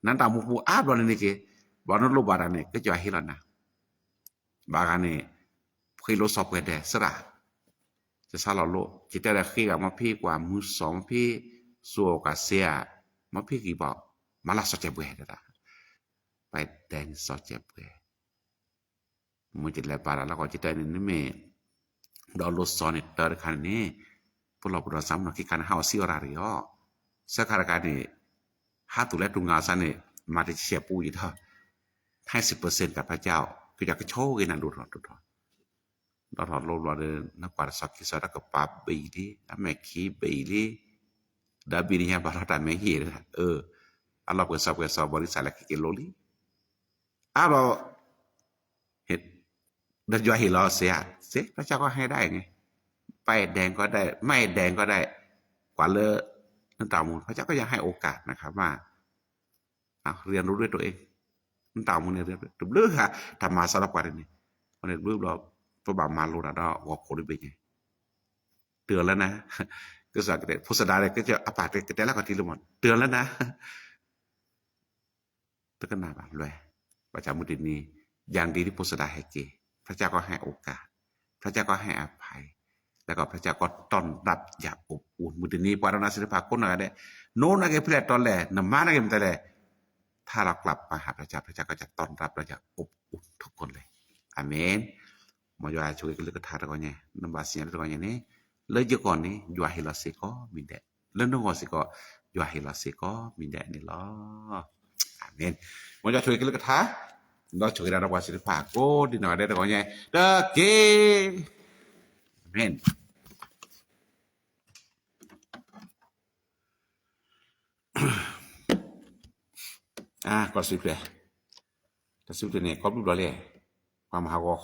နတၢ်မူပူၤအါဘျီန့ၣ်က့ၤ, ဘၣ်နလိၣ်ဘၣ်တၢ်န့ၣ် ကစၢ်ယွၤဟ့ၣ်လီၤနၤ ဘၣ်ဂၤန့ၣ်, ဃ့လိစီၤပှဲၤဒဲး သရၣ်, ယဆါလီၤလိ, ယတဲဒီးဃ့ဂၤမ့ၢ်ဖဲကွၢ်မုၢ်စီၤမ့ၢ်ဖဲ, စိၤကးစ့ဧါ, မ့ၢ်ဖဲဂံၢ်ဘါ, မၤလၢစီၤစဲးပှဲၤဒဲး, ပှဲၤဒဲးန့ၣ်စီၤစဲးပှဲၤ, မ့ၢ်ယလဲၤပာ်တၢ်လၢကီၢ်ယတဲန့ၣ် နမ့ၢ်, ဒီးလိစီၤန့ၣ် တၢ်တခါန့ၣ်န့ၣ်, ပလီၢ်ပဒီးစးမနီၢ်ခံခါန့ၣ် ဟးအီၣ်ဆံးအီၣ်ရၤတဂ့ၤအီၤ, ဆၢခါတခါန့ၣ်, ဟးသူၣ်လဲၤတူၢ်ငါအီၤစးန့ၣ်, မၤတဆဲးပူအံၤဒီး ห้าสิบเปอร์เซ็นต์ กับพระเจ้า, ကစၢ်ကဆိၣ်ဂ့ၤနၤဒိၣ်ထီၣ်ဒိၣ်ထီၣ်, ဒီးထီၣ်လိဘျီဒီး နကွၢ်တစီၤခံစီၤတၢ်ကပၤဘ့ၣ်လံ, အမဲာ်ခံဘ့ၣ်လံ, ဒီးဘံၣ်နံၣ်ညါဘၣ်ထီၣ်တၢ်မဲာ်ဟ့ၣ်, အၢ, အလီၢ်ပှဲၤစီၤပှဲၤစီၤ ဘီဒံစၢ်လၢကက့ၤလိလံ, အါဘျီ ဒီးယွၤဟ့ၣ်လီၤစ့ဧါ, စ့ พระเจ้าก็ให้ได้ไง, ป้ายแดงก็ได้ ไม่แดงก็ได้, ကွၢ်လၢ နတၢ်အိၣ်မူ พระเจ้าก็ยังให้โอกาสนะคะว่า เรียนรู้ด้วยตัวเอง, နတၢ်အိၣ်မူန့ၣ် တဘျုးဃာ် တၢ်မၤစၢၤလီၤပှၤတန့ၣ်, အဃိန့ၣ်တဘျုးဘျီ ပဘၣ်မၤလိတၢ်ဒီးဂီၤခိၣ်တဘ့ၣ်ညါ, เตือนแล้วนะ, ကစၢ်ကတဲ ဖိစဒါန့ၣ် ကစၢ်အပၢ်ကတဲလၢခီၣ်ထံးလၢမး เตือนแล้วนะ တကနၣ်ဘၣ်လွဲ, ဘၣ်ဆၣ်မုၢ်တနံၤ ยังดีที่ဖိစဒါဟဲက့ၤ, พระเจ้าก็ให้โอกาส, พระเจ้าก็ให้อภัย, แล้วก็พระเจ้าก็ต้อนรับอย่างอบอุ่น, မုၢ်တနံၤ ပှၤဒိကနၣ်စံးတဖၣ်ကိးနီၢ်ဂၤဒဲး, နအိၣ်နာ်က့ၤဖဲလဲၣ်တီလဲၣ်, နမၤနာ်က့ၤမတၤလဲၣ်, ถ้าเรากลับมาหาพระเจ้า พระเจ้าก็จะต้อนรับเราอย่างอบอุ่นทุกคนเลย, อาเมน. မ်ယွၤဆိၣ်ဂ့ၤကလုၢ်ကထါတဂီၤညါ, နဘၣ်စံးညါလၢတဂီၤညါန့ၣ်, လၢယဂီၢ်န့ၣ် ယွၤဟ့ၣ်လီၤစ့ၢ်ကီးမ့ၢ်ဒဲး, လၢနဂီၢ်စ့ၢ်ကီး ယွၤဟ့ၣ်လီၤစ့ၢ်ကီးမ့ၢ်ဒဲးန့ၣ်လီၤ. အၤမ့ၣ်. မ်ယွၤဆိၣ်ဂ့ၤကလုၢ်ကထါ, ဒီးဆိၣ်ဂ့ၤဒၣ်ဒီးပှၤစံးတဖၣ်ကိးဒ်နီၢ်ဂၤဒဲးတဂီၤညါ, တက့ၢ်. အၤမ့ၣ်. အါ ကီၢ်စံးဖျဲး, တၢ်စံးဖျဲးန့ၣ် ကီၢ်ဘျုးဘျီလဲၣ်, ပှၤမၤဟးဂီၤ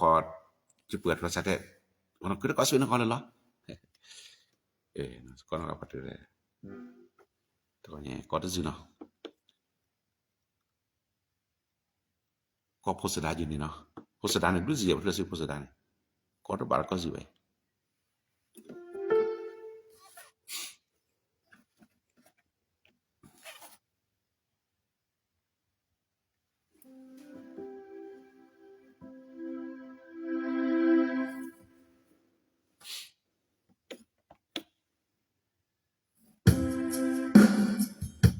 ဃီ, ကပှဲၤဖျီစၢ်တဲ, ကီၢ်စံးဖျဲးန့ၣ်ကီၢ်လၢလီၤ, ကီၢ်နီၢ်ကီၢ်ပတုၤလဲၣ်, တဂီၤညါ ကီၢ်တစ့ၢ်နီၤ ကီၢ်ဖိစဒါယုာ်န့ၣ်နီၤ, ဖိစဒါန့ၣ် ဘျုးစံးယဲၢ် ပဖျၢၣ်စုဖိစဒါန့ၣ်, ကီၢ်တဘၣ်လၢကီၢ်စံးဝဲ. အိၣ်လၢအဟါ ယံာ်တ့ၢ်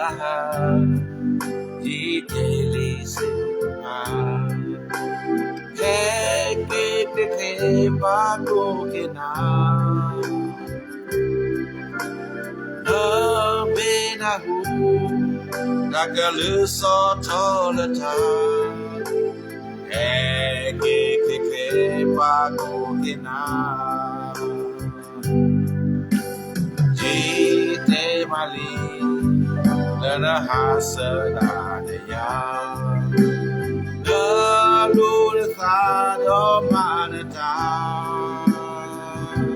လံစ့ၢ်ကီး, ဟဲက့ၤချ့ချ့ ပၢ်ကိးက့ၤနၤ, နမ့ၢ်နၢ်ဟူ တၢ်ကလုၢ်ဆီၣ်ထီၣ်လၢထါ, ဟဲက့ၤချ့ချ့ ပၢ်ကိးက့ၤနၤ ယံာ်တ့ၢ်မးလံ လၢနဟးစၢၤဒၣ်နယၤ, နလိၣ်နသးဒီးမၤနတၢ်,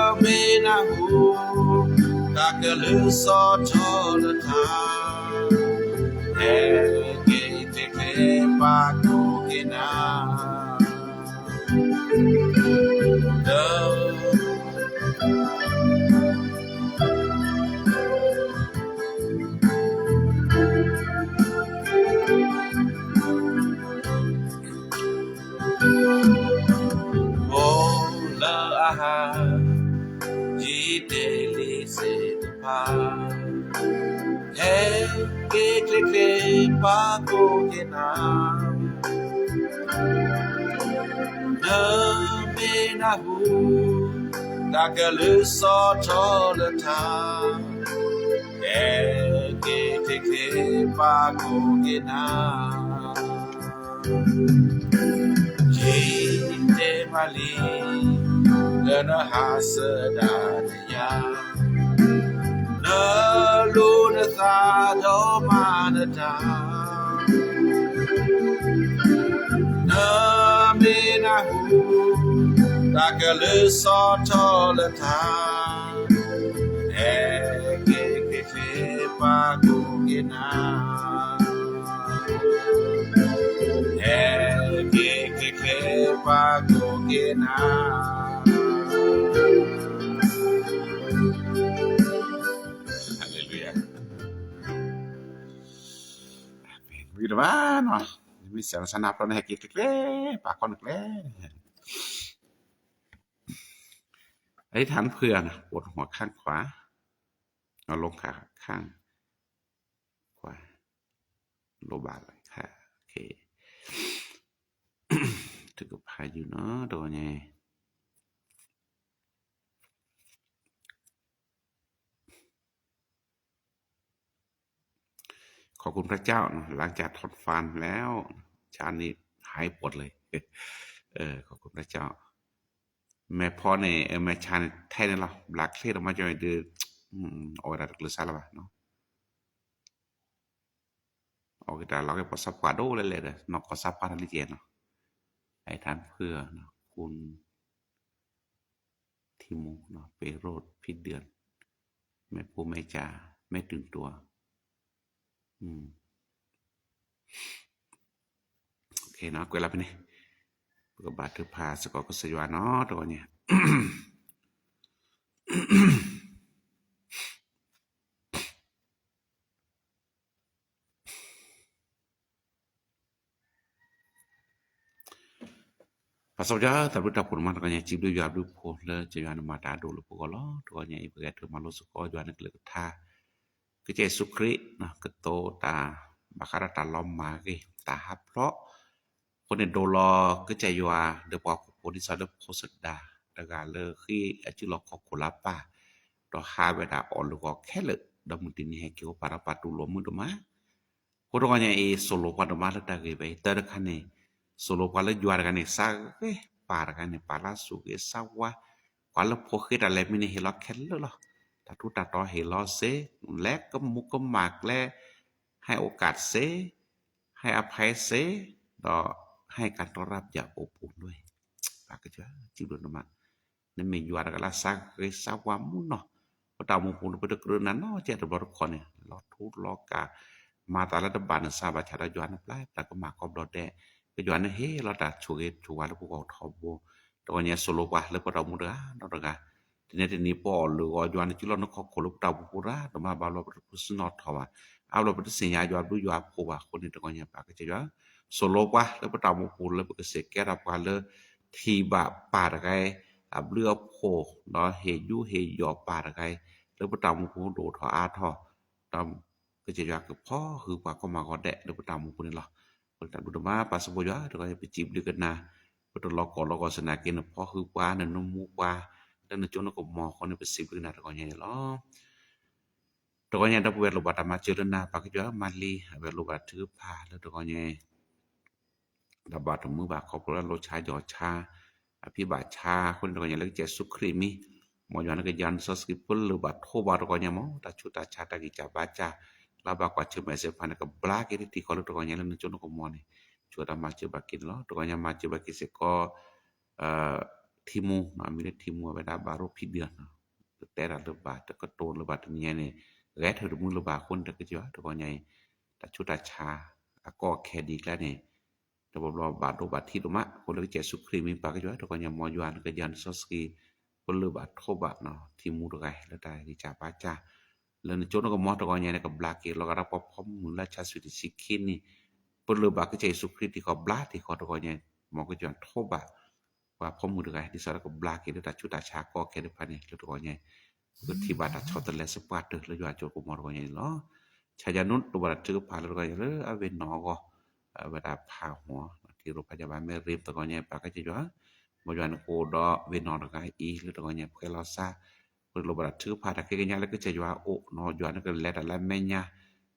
နမ့ၢ်နၢ်ဟူ တၢ်ကလုၢ်ဆီၣ်ထီၣ်လၢထါ, ဟဲက့ၤချ့ချ့ ပၢ်ကိးက့ၤနၤ ဒီး အိၣ်လၢအဟါ ယံာ်တ့ၢ်လံစ့ၢ်တဖၣ်, ဟဲက့ၤချ့ချ့ ပၢ်ကိးက့ၤနၤ, နမ့ၢ်နၢ်ဟူ တၢ်ကလုၢ်ဆီၣ်ထီၣ်လၢထါ, ဟဲက့ၤချ့ချ့ ပၢ်ကိးက့ၤနၤ ယံာ်တ့ၢ်မးလံ လၢနဟးစၢၤဒၣ်နယၤ, နလိၣ်နသးဒီးမၤနတၢ်, နမ့ၢ်နၢ်ဟူ တၢ်ကလုၢ်ဆီၣ်ထီၣ်လၢထါ, ဟဲက့ၤချ့ချ့ ပၢ်ကိးက့ၤနၤ, ဟဲက့ၤချ့ချ့ ပၢ်ကိးက့ၤနၤ. Hallelujah. ဝံၤတဘၣ်နီၤ, မ့ၢ်စံးဆၢနၤဖျီန့ၣ် ဟဲက့ၤချ့ချ့ ပၢ်ကိးနၤကျဲ, อธิษฐานเผื่อนะ ปวดหัวข้างขวา เอาลงขาข้างขวา โลบาร์หลังค่ะ โอเค ထုကဖးယုာ်နီၤ တဂီၤညါ, ขอบคุณพระเจ้าเนาะ หลังจากถอนฟันแล้ว ชานี้หายปวดเลย เออ ขอบคุณพระเจ้า မဲာ်ဖီန့ၣ် မဲာ်ဆှာန့ၣ် ထဲန့ၣ်လီၤ ဘျးချ့ဒီးမၤကၠီဒီး အီၣ်ဝဲဒၣ်တကျၢၤစါလၢၤဘၣ်နီၤ အီၣ်က့ၤတၢ်လီၤက့ၤပှၤစၢဖှိၣ်ဒိၣ်လဲၣ်လဲၣ်ဒီး နီၢ်ကီၢ်စၢဖှိၣ်န့ၣ်လံကဲနီၤ ไอ้ท่านเพื่อนนะ คุณ ทีมูเนาะ เปโรด พี่เดือน แม่ปูแม่จ๋า แม่ตื่นตัว โอเคเนาะ ကွဲးလၢဖဲန့ၣ် ပကဘါထုကဖၣ်စ့ၢ်ကီးကစၢ်ယွၤနီၤ တဂီၤညါ ပၢ်စီဆှံ တၢ်ဘျုးတၢ်ဖှိၣ်န့ၣ်မး တဂီၤညါ စံးဘျုးယွၤဘျုးဖှိၣ်လၢကစၢ်ယွၤန့ၣ်မၤတၢ်အဒိၣ်လၢပဂီၢ်လီၤ. တဂီၤညါအံၤ ပကဟဲထၢၣ်မၤလိစ့ၢ်ကီးယွၤန့ၣ်ကလုၢ်ကထါ ကစၢ်ယ့ၣ်ၡူးခရံာ် ကတိၤတၢ် ဘၣ်ဃးဒီးတၢ်လီၤမၢ်အဂ့ၢ် တၢ်ဟးဖျိး အဃိန့ၣ် ဒိလီၤကစၢ်ယွၤ ဒီးပှၤဟီၣ်ခိၣ်ဖိဒ်သိးလၢဖိစဒါ တဂၤလၢဃ့အစုလီၢ်ခီၣ်ခိၣ်လၢပၢ် ဒီးဟးဝဲဒၣ်အီၣ်လၢဂီၤခဲလၢာ် ဒီးမုၢ်တနံၤဟဲက့ၤအိၣ်ပာ်ဒီးပှၤတူၢ်လိာ်မုာ်ဒိၣ်မး အဃိတဂီၤညါအံၤ စိၤလိၤပှၤဒိၣ်မးလၢတၢ်ဂ့ၢ်ဝဲအံၤ တၢ်တခါန့ၣ် စိၤလိၤပှၤလၢယွၤတဂၤန့ၣ် စးဂ့ၤ ပၢ်တဂၤန့ၣ် ပာ်လၢစူၢ်ဂ့ၤစးဝါ ပှၤလၢဖိဃ့တၢ်လဲၤမံန့ၣ် ဟ့ၣ်လီၤခဲလၢာ်လီၤ. တၢ်ထူးတၢ်တီၤဟ့ၣ်လီၤစ့ၢ် လဲၤကမူးကမၣ်ကျဲ ให้โอกาสစ့ၢ် ให้อภัยစ့ၢ် ဒီး ให้การต้อนรับอย่างอบอุ่นด้วย ပၢ်ကစၢ်ယွၤ စံးဘျုးနမး နမ့ၢ်ယွၤတဂၤလၢစးဂ့ၤစးဝါမုာ်နီၤ ပတၢ်အိၣ်မူပူၤန့ၣ် ပတကြၢးနၤနီတဘျီတခီန့ၣ် လီၤထူလီၤကၢ် မၤတၢ်လၢတဘၣ်နသးဘၣ်ဆၣ်ဒီးယွၤန့ၣ်ပျဲ တၢ်ကမၣ်ကိးဘျီဒဲး ကယွၤန့ၣ်ဟ့ၣ်လီၤတၢ်ဆိၣ်ဂ့ၤဆိၣ်ဝါလၢပဂီၢ်ထီဘိ တဂီၤညါ စိၤလိၤပှၤလၢပတၢ်အိၣ်မူတဂၤနီတဂၤ တနံၤတနံၤပအီၣ်လၢဂီၤ ယွၤန့ၣ်စုလီၢ်နခီၣ်ခိၣ်လၢပတၢ်အိၣ်မူပူၤတဂၤ ဒိၣ်မးဘၣ်ဘျီပတခူသူၣ်နီၣ်ထီၣ်ဘၣ် အါဘျီပတသ့ၣ်ညါယွၤဘျုးယွၤဖှိၣ်ဘၣ်အဃိန့ၣ် တဂီၤညါပၢ်ကစၢ်ယွၤ စိၤလိၤပှၤလၢပတၢ်အိၣ်မူပူၤလၢပကစံးကဲထီၣ်ပှၤလၢ ထံၣ်ဘၣ်ပၢ်တဂၤ အဘျုးအဖှိၣ် ဒီးဟ့ၣ်ယူးဟ့ၣ်ယီၣ်ပၢ်တဂၤ လၢပတၢ်အိၣ်မူပူၤဒိၣ်ထီၣ်အါထီၣ် ဒီးကစၢ်ယွၤကဖီၣ်ဟုၣ်ပှၤကိးမၤဂီၤဒဲးလၢပတၢ်အိၣ်မူပူၤန့ၣ်လီၤ. ပတၢ်ဘျုးဒိၣ်မး ပၢ်စီဆှံယွၤ တဂီၤညါ ပစံးဘျုးကနၤ ပတလီၤကီၢ်လီၤကီၢ်စ့ၢ်နာ်က့ နဖီၣ်ဟုၣ်ပှၤ နနၢမူပှၤ လၢနကၠိနကမီၤအဃိန့ၣ် ပစံးဘျုးကနၤတဂီၤညါန့ၣ်လီၤ. တဂီၤညါဒီပုၢ်ဝဲၢ်လိၣ်ဘၣ်တၢ်မၤစၢၤလၢနၤ ပၢ်ကစၢ်ယွၤမၤလံ အဝဲလိၣ်ဘၣ်ထုကဖၣ်လၢတဂီၤညါ တၢ်ဘၣ်တမုာ်ဘၣ်ခီဖျိလၢလိၣ်ဆါယီၣ်ဆါ အဖံးဘၣ်ဆါအဃိန့ၣ် တဂီၤညါလၢကစၢ်ယ့ၣ်ၡူးခရံာ်မံၤ မ်ယွၤနကယၤနစီဆှံ ပလၢၢ်ဘၣ်ထိးဘၣ်တဂီၤညါ မ်တၢ်ဆူးတၢ်ဆါတၢ်ဂံၢ်စၢ်ဘါစၢ် လၢဘၣ်ကွၢ်ဆၢၣ်မဲာ်သ့ၣ်တဖၣ်န့ၣ် ကဘျါက့ၤတထံၣ်ဃီလၢတဂီၤညါလၢနကၠိနကမီၤန့ၣ် ဆိၣ်ဂ့ၤဒီးမၤစၢၤဘၣ်က့ၤန့ၣ်လီၤ. တဂီၤညါမၤစၢၤဘၣ်က့ၤစ့ၢ်ကီး ထံမူ မံၤလၢထံမူ အဝဲဒၣ်ဘၣ်ရိဖံးဒံၣ် တတဲတၢ်လၢၤဘၣ် တကတိၤလၢၤဘၣ်တနံၤညါန့ၣ် ဂဲၤထၢၣ်တမုာ်လၢၤဘၣ်အဃိန့ၣ် တကစၢ်ယွၤ တဂီၤညါအံၤ တၢ်ဆူးတၢ်ဆါ အကီအခဲဒ်အကျါန့ၣ် တဘျီဘျီဘၣ်ဒိဘၣ်ထံးဒိၣ်မး အဃိလၢကစၢ်ယ့ၣ်ၡူးခရံာ်မံၤ ပၢ်ကစၢ်ယွၤ တဂီၤညါ မ်ယွၤနကယၤနစီဆှံ ပလၢၢ်ဘၣ်ထိးဘၣ် ထံမူတဂၤလၢတၢ်ဂံၢ်စၢ်ဘါစၢ် လၢနကၠိနကမီၤတဂီၤညါန့ၣ် ကဘျါက့ၤလီၤဂာ်ဒီးပှၤဖီမုၢ်လၢဆါဆံတဆံခံနံၣ် ပလၢၢ်ဘၣ်ကစၢ်ယ့ၣ်ၡူးခရံာ်တံၢ်ဃီ ဘျါတံၢ်ဃီတဂီၤညါ မ်ကစၢ်ယွၤထိးဘၣ် ပှၤဖီမုၢ်တဂၤ ဒ်သိးဒီးကဘျါက့ၤလၢတၢ်ဆူးတၢ်ဆါကီခဲတဖၣ်န့ၣ် လၢတဂီၤညါ ပကထံၣ်ဘၣ်တၢ်ဆီတလဲသပှၢ်တၢၢ်လၢယွၤကၠိကမီၤတဂီၤညါန့ၣ်လီၤ. ဆၣ်ယၤနူ တအိၣ်ဘၣ်တၢ်ထုကဖၣ်လၢတဂီၤညါလၢအဝ့ၢ်နီၢ်အဂီၢ် အဝဲဒၣ်ဖးဟီၣ် ထံရိဖးယဘၣ်မ့ၢ်ရ့တဂီၤညါ ပၢ်ကစၢ်ယွၤ မ်ယွၤနကအိၣ်ဒီးဝ့ၢ်နီၢ်တဂၤအံၤလၢတဂီၤညါ ပှဲၤလီၤစါ ပလိၣ်ဘၣ်တၢ်ထုကဖၣ်တၢ်ဃ့ကညးလၢကစၢ်ယွၤအအိၣ်နီၤ ယွၤနကလဲၤတၢ်လၢအမဲာ်ညါ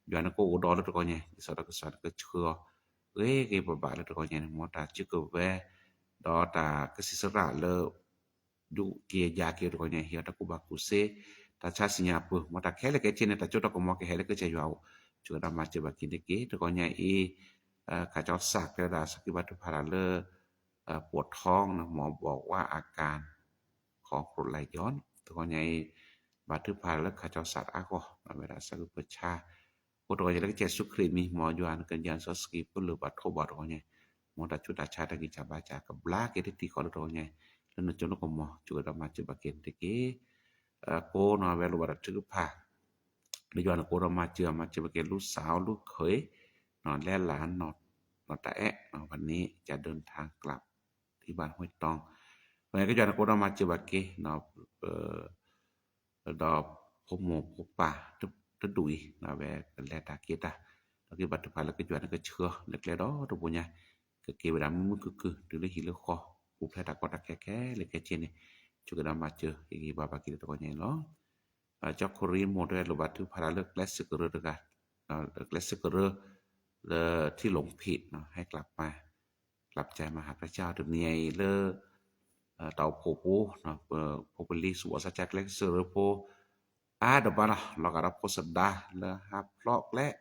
ယွၤနကအိၣ်ဒီးလၢတဂီၤညါ ဒ်သိးဒီးကစၢ်နကဆှၢအီၤ ဂ့ၤဂ့ၤဘၣ်ဘၣ်လၢတဂီၤညါန့ၣ် မ်တၢ်စုကဝဲၤ ဒီးတၢ်ကစံးစရၣ်လၢ ဒုးက့ၤယၤက့ၤတဂီၤညါ ဟ့ၣ်အီၤတၢ်ကူၣ်ဘၣ်ကူၣ်သ့ တၢ်ဆါဆံညါအပၢၢ် မ်တၢ်ခဲလၢာ်ခဲဆ့န့ၣ် တၢ်စိတၢ်ကမီၤကဟဲလၢကစၢ်ယွၤအအိၣ် ဆိၣ်ဂ့ၤဒီးမၤစၢၤဘၣ်က့ၤန့ၣ်တက့ၢ် တဂီၤညါအံၤ ခးကၠီစးကျဲဒၣ် စးကံဘါထုကဖၣ်တၢ်လၢ ပှီၣ်ထီ မ်ဘီၣ်ဝါအကၣ် ခီဖျိလၢယွၤ တဂီၤညါအံၤ ဘါထုကဖၣ်လၢခးကၠီစးအါဂီၢ် အဝဲဒၣ်စးကံပၢဆါ အိၣ်တဂီၤညါလၢကစၢ်ယ့ၣ်ၡူးခရံာ်မံၤ မ်ယွၤနကယၤနစီဆှံ ပလၢၢ်ဘၣ်ထိးဘၣ်တဂီၤညါ မ်တၢ်ဆူးတၢ်ဆါတၢ်ဂံၢ်စၢ်ဘါစၢ် ကဘျါက့ၤတထံၣ်ဃီလၢတဂီၤညါ လၢနကၠိနကမီၤ ဆိၣ်ဂ့ၤဒီးမၤစၢၤဘၣ်က့ၤန့ၣ်တက့ၢ် ကိးနီၤ အဝဲလိၣ်ဘၣ်တၢ်ထုကဖၣ် လၢယွၤနကအိၣ်ဒီးမၤစၢၤ မၤစၢၤဘၣ်က့ၤ လူၢ်စၢ်အိၣ်လူၢ်ခၢၣ် လဲၤလၢနီၢ်တၢ်အဲၣ် วันนี้จะเดินทางกลับที่บ้านห้วยตอง တဂီၤညါကစၢ်ယွၤနကအိၣ်ဒီးမၤစၢၤဘၣ်က့ၤ ဒီးဖိမိၢ်ဖိပၢ်တဒူၣ်အံၤ အဝဲကလဲၤတၢ်က့ၤတၢ် ဒီးကဘါထုကဖၣ်လၢကစၢ်ယွၤနကဆှၢလၢကျဲဒီတဘိညါ ကက့ၤဝဲဒၣ်မုာ်မုာ်ခုၣ်ခုၣ် တုၤလၢဟံၣ်လၢဃီ ပူၤဖျဲးတၢ်ကီတၢ်ခဲခဲလၢာ်ခဲဆ့န့ၣ် ဆိၣ်ဂ့ၤဒီးမၤစၢၤဟ့ၣ်ဂံၢ်ဘါဘၣ်က့ၤလၢတဂီၤညါအံၤလီၤ. ကၠီခိၣ်ရံမိၢ်တဲလိၣ်ဘၣ်ထုကဖၣ်တၢ်လၢကျဲစ့ၢ်ကရၢတဂၤ ကျဲစၢးကရၢ လၢထံၣ်လိာ်ဖံး ဟဲကျးပၤ ကျးပၤမၤဟးဖျါဆၣ်တနံၤအံၤလၢ တၢ်အိၣ်ဖှိၣ်ဖိ ဖိပလံၤ ဆူၣ်ဘီၣ်ဆၣ်ကၠၢ် ကျဲစၢးကရၢဖိ အါဒံးဘၣ်နီၤ လီၤဂာ်ဒီးဖိစဒါလၢဟးဖျိး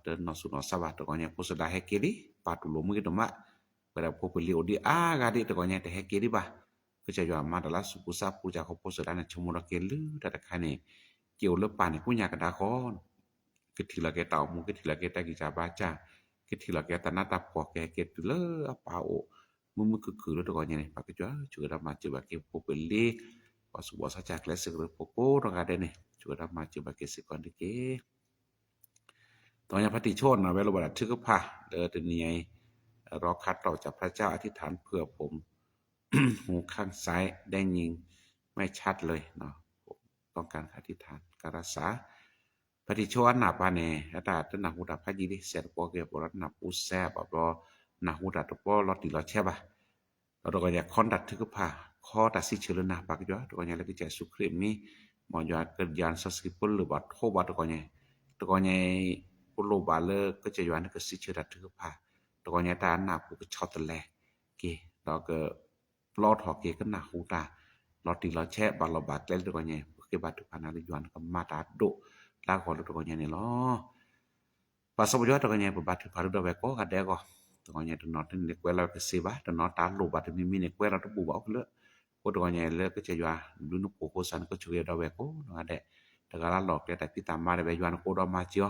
ကျဲ တနီၤဆူၣ်နီၤဆါဘၣ် တဂီၤညါဖိစဒါဟဲက့ၤလံ ပာ်တူၢ်လိာ်မုၢ်ဂ့ၤဒိၣ်မး ပဝဲဒၣ်ဖိပလံၤအိၣ်ဒံးအါဂၤဒံး တဂီၤညါတဟဲက့ၤဒံးဘၣ် ကစၢ်ယွၤမၤတၢ်လၢဆူၣ်ပူၤဆါပူၤ ကစၢ်ခီဖျိဖိစဒါန့ၣ် ဆိကမိၣ်ဒီးက့ၤလုၢ်တၢ်တခါန့ၣ် က့ၤအိၣ်လၢပၢ်န့ၣ် ကိးညါကဒါဃီ ကထံၣ်လီၤက့ၤတၢ်အိၣ်မူ ကထံၣ်လီၤက့ၤတၢ်ဂံၢ်စၢ်ဘါစၢ် ကထံၣ်လီၤက့ၤတၢ်နးတၢ်ဖှီၣ် ကဟဲက့ၤတုၤလၢအပၢ်အိၣ် မုာ်မုာ်ခုၣ်ခုၣ်လၢတဂီၤညါန့ၣ် ပကစၢ်ယွၤဆိၣ်ဂ့ၤဒီးမၤစၢၤဘၣ်က့ၤဖိပလံၤ ပှၤဆူၣ်ဘီၣ်ဆၣ်ကၠၢ် ကျဲစၢးကရၢဖိကိးနီၢ်ဂၤဒဲးန့ၣ် ဆိၣ်ဂ့ၤဒီးမၤစၢၤဘၣ်က့ၤစ့ၢ်ကီးန့ၣ်တက့ၢ်. တဂီၤညါဖါတံၢ်ဆိနီၤ ဝဲလိၣ်ဘၣ်တၢ်ထုကဖၣ်လၢတနံၤအံၤ ร้องคัดต่อจากพระเจ้า อธิษฐานเผื่อผม หูข้างซ้ายได้ยินไม่ชัดเลย ต้องการอธิษฐานการรักษา ဖါတံၢ်ဆိအနၢ်ပၢၢ်န့ၣ် အတၢ်တနၢ်ဟူတၢ်ဖးယံာ်လံ စဲးတပီက့ၤ ပှၤဒီးနၢ်ပူၤစဲး ဘၣ်ဘျီ နၢ်ဟူတၢ်တပီလီၤတံၢ်လီၤဆဲးဘၣ် ဒီးတဂီၤညါ ခီတၢ်ထုကဖၣ် ခီတၢ်စံးဆၢလၢနၤ ပကစၢ်ယွၤ တဂီၤညါလၢကစၢ်ယ့ၣ်ၡူးခရံာ်မံၤ မ်ယွၤကယၤစီဆှံပလၢၢ်ဘၣ်ထိးဘၣ်တဂီၤညါ တဂီၤညါအံၤ ပလိၣ်ဘၣ်လၢကစၢ်ယွၤန့ၣ်ကစံးဆၢတၢ်ထုကဖၣ် တဂီၤညါတၢ်နၢ်ပူၤကဆီတလဲက့ၤ ဒီးက ပျီထီၣ်က့ၤကနၢ်ဟူတၢ် လီၤတံၢ်လီၤဆဲး ဘၣ်လီၤဘၣ်ကျဲလၢတဂီၤညါ ပဃ့ဘါထုကဖၣ်နၤလၢယွၤန့ၣ်ကမၤတၢ်ဒိၣ်လၢအဂီၢ်လၢတဂီၤညါန့ၣ်လီၤ. ပၢ်စီၤပီယွၤ တဂီၤညါ ပဘါထုကဖၣ်လၢဒီပုၢ်ဝဲၢ်ကိးဂၤဒဲးအဂီၢ် တဂီၤညါတနီၤတန့ၣ် ကွဲးလီၤကစ့ဘၣ် တနီၤတၢ်လိၣ်ဘၣ်တမံၤမံၤန့ၣ် ကွဲးလီၤတဘူၣ်ဘၣ်အိၣ်ကလၢ အဃိတဂီၤညါလၢကစၢ်ယွၤ ဘျုးနဖှိၣ်ဖိစၢ်န့ၣ် ကဆိၣ်ဂ့ၤဒီပုၢ်ဝဲၢ်ကိးနီၢ်ဂၤဒဲး တဂၤလၢ်လီၢ်ကျဲတၢ်ဖံးတၢ်မၤဒၣ်ဝဲ ယွၤန့ၣ်ကအိၣ်ဒီးမၤစၢၤအီၤ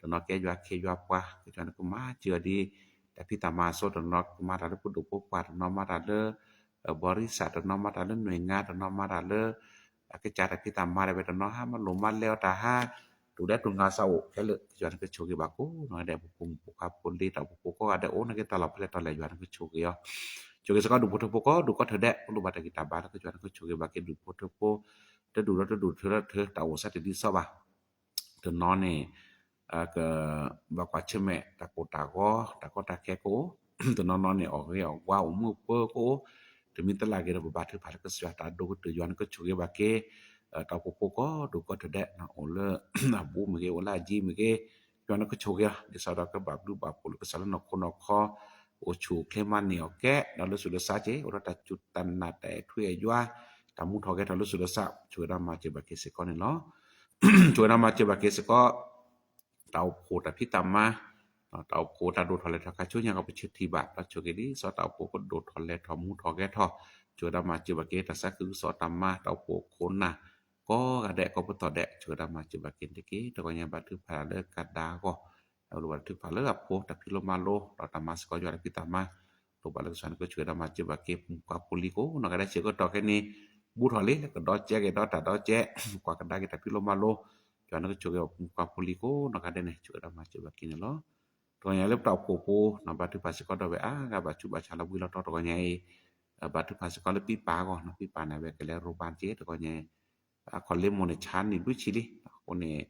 တနီၤကဲယွၤခ့ယွၤပှၤ ကစၢ်ယွၤန့ၣ်ကမၤစၢၤအီၤဒ် တၢ်ဖံးတၢ်မၤအစိ တနီၤကမၤတၢ်လၢပဒိၣ်ပပှၢ် တနီၤမၤတၢ်လၢ ဘီရံစၢ် တနီၤမၤတၢ်လၢနွံဂၤ တနီၤမၤတၢ်လၢ အကစၢ်တၢ်ဖံးတၢ်မၤဒၣ်ဝဲ တနီၤဟးမၤလိၣ်မၤလဲအီၤတၢ်ဟး တူၢ်ဒဲတူၢ်ငါစၢ်အိၣ်ခဲလၢာ် ကစၢ်ယွၤန့ၣ်ကဆိၣ်ဂ့ၤဘၣ်ကိးနီၢ်ဂၤဒဲး ပဖိမုၣ်ဖိခွါဖိလံၤ တၢ်အိၣ်ဖှိၣ်ဖိကိးဂၤဒဲး အိၣ်နာ်က့တၢ်လီၢ်ဖဲလဲၣ်တီလဲၣ် ယွၤန့ၣ်ကဆိၣ်ဂ့ၤအီၤ ဆိၣ်ဂ့ၤစ့ၢ်ကီးဒူၣ်ဖိထၢဖိကိးဒူၣ်ကိးထၢဒဲး ပလိၣ်ဘၣ်တၢ်ဂံၢ်တၢ်ဘါလၢကစၢ်ယွၤန့ၣ်ကဆိၣ်ဂ့ၤဘၣ်က့ၤ ဒူၣ်ဖိထၢဖိ တဒူၣ်ဒီးတဒူၣ် ထၢဒီးထၢ တၢ်အိၣ်စးတဒ်သိးဘၣ် တနီၤန့ၣ် ကဘၣ်ကွၢ်ဆၢၣ်မဲာ်တၢ်ကိၢ်တၢ်ဂီၤ တၢ်ကီတၢ်ခဲကအိၣ်, တနီၤနီၤန့ၣ် အီၣ်ဂ့ၤအီၣ်ဝါအိၣ်မုာ်ပၢၤကအိၣ်, တမံၤတလၢ်ဂ့ၤဒီး ပဘါထုကဖၣ်လၢကစၢ်ယွၤတၢ်ဒိၣ်ကတၢၢ် ယွၤန့ၣ်ကဆိၣ်ဂ့ၤဘၣ်က့ၤ တၢ်အိၣ်ဖှိၣ်ဖိကိးဒူၣ်ကိးထၢဒဲး အိၣ်လၢအဘူးမ့ၢ်ဂ့ၤ အိၣ်လၢအယံၤမ့ၢ်ဂ့ၤ, ယွၤန့ၣ်ကဆိၣ်ဂ့ၤအီၤ ဒ်သိးဒီးကဘၣ်ဘျုးဘၣ်ဖှိၣ်လၢကစၢ်လၢနီၢ်ခိနီၢ်ခီ, အိၣ်ဆူၣ်အိၣ်ချ့မၤန့ၢ်အီၣ်ကဲ ဒီးလၢဆူးလၢစှၤက့ၤ အိၣ်ဒီးတၢ်စူၢ်တၢ်နာ်တၢ်အဲၣ်ထွဲအယွၤ, တၢ်မူထီၣ်ဂဲၤထီၣ်လၢဆူးလၢစှၤ ဆိၣ်ဂ့ၤဒီးမၤစၢၤဘၣ်က့ၤစ့ၢ်ကီးန့ၣ်လီၤ. ဆိၣ်ဂ့ၤဒီးမၤစၢၤဘၣ်က့ၤစ့ၢ်ကီး တၢ်အိၣ်ဖှိၣ်တၢ်ဖံးတၢ်မၤ, တၢ်အိၣ်ဖှိၣ်တၢ်ဒိၣ်ထီၣ်လဲၤထီၣ်ခါဆူညါကပဆၢထံၣ်ဘၣ် ဒီးဆိၣ်ဂ့ၤဒ်သိးတၢ်အိၣ်ဖှိၣ်ကဒိၣ်ထီၣ်လဲၤထီၣ်မူထီၣ်ဂဲၤထီၣ်, ဆိၣ်ဂ့ၤဒီးမၤစၢၤဘၣ်က့ၤ တၢ်သးခုကစီၣ်တၢ်မၤ တၢ်အိၣ်ဖှိၣ်ခိၣ်နၢ် ကိးဂၤဒဲးကိးပတီၢ်ဒဲး ဆိၣ်ဂ့ၤဒီးမၤစၢၤဘၣ်က့ၤတက့ၢ်. တဂီၤညါဘါထုကဖၣ်လၢကဒါဂီၢ် လိၣ်ဘၣ်ထုကဖၣ်လၢအဖိ တၢ်ဖံးလိမၤလိ ဒီးတၢ်မၤစ့ၢ်ကီးယွၤတၢ်ဖံးတၢ်မၤ, လိၣ်ဘၣ်လၢကစၢ်န့ၣ်ကဆိၣ်ဂ့ၤဒီးမၤစၢၤဘၣ်က့ၤ ပှၤဖိလံၤကိးနီၢ်ဂၤဒဲး ဆၢကတီၢ်ခဲအံၤန့ၣ် ဘူးထီၣ်လံလၢကဒီကဲက့ၤဒီးတၢ်ဒီကဲ, ကွၢ်ကဒါက့ၤတၢ်ဖံးလိမၤလိ, ယွၤန့ၣ်ကဆိၣ်ဂ့ၤပှၤဖိလံၤကိးနီၢ်ဂၤဒဲးန့ၣ် ဆိၣ်ဂ့ၤဒီးမၤစၢၤဘၣ်က့ၤန့ၣ်လီၤ. တဂီၤညါလၢပတၢ်အိၣ်ဖှိၣ်ဖိ ဘါထုကဖၣ်စ့ၢ်ကီးဒီးဝဲအါဂၤဘၣ်ဆူးဘၣ်ဆါလၢဝံၤလီၤတီၤ တဂီၤညါအံၤ ဘါထုကဖၣ်စ့ၢ်ကီးလၢပံပၢ်အဂီၢ်, ပံပၢ်န့ၣ် အဝဲကလဲၤရိၢ်ဘၣ်က့ၤ တဂီၤညါအံၤ အခီၣ်လ့မိၢ်န့ၣ် ဆါနံၣ်ဘျုးဆံလံ, အဃိန့ၣ်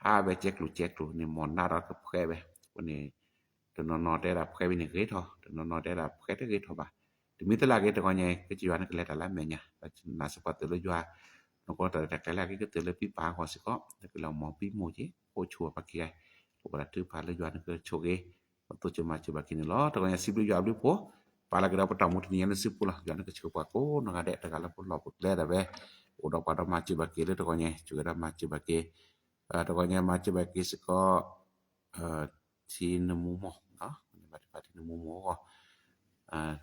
ဟးဝဲကဲကျိၤကဲကျိၤန့ၣ် မိၢ်နါဒီးကဖှဲးဝဲ, အဃိန့ၣ် တနီၤနီၤတဲဒၣ်ဖှဲးဝဲန့ၣ်ဂ့ၤထီၣ်, တနီၤနီၤတဲဒၣ်ဖှဲးတဂ့ၤထီၣ်ဘၣ်. တမံၤတလၢ်ဂ့ၤ တဂီၤညါအံၤ ကစၢ်ယွၤန့ၣ်ကလဲၤတၢ်လၢအမဲာ်ညါ, နာ်စ့ၢ်ကီးတၢ်လၢယွၤ နကီတၢ်ရဲၣ်တၢ်ကျဲၤလၢအဂ့ၤကတၢၢ်လၢပံပၢ်အဂီၢ်စ့ၢ်ကီး နကလဲၤမၤပံမိၢ်က့ၤ အိၣ်ဆူၣ်အပှၤခံဂၤ, လိၣ်ဘၣ်တၢ်ထုကဖၣ်လၢယွၤန့ၣ်ကဆိၣ်ဂ့ၤ ပသူၣ်စၢ်မၤစၢ်ဘၣ်က့ၤန့ၣ်လီၤ. တဂီၤညါစံးဘျုးယွၤအဘျုးဖှိၣ် ပာ်လီၤက့ၤဒီးပတၢ်မူတနံၤညါလၢစုပူၤလီၤ. ယွၤန့ၣ်ကဆိၣ်ပှၤကိးနီၢ်ဂၤဒဲး တဂၤလၢပလီၢ်ပကျဲဒၣ်ဝဲ အိၣ်ဒီးပှၤဒီးမၤစၢၤဘၣ်က့ၤလၢတဂီၤညါ ဆိၣ်ဂ့ၤဒီးမၤစၢၤဘၣ်က့ၤ တဂီၤညါမၤစၢၤဘၣ်က့ၤစ့ၢ်ကီး ထံနမူမီၢ်, ဘါထုကဖၣ်ထံနမူမီၢ်အဂီၢ်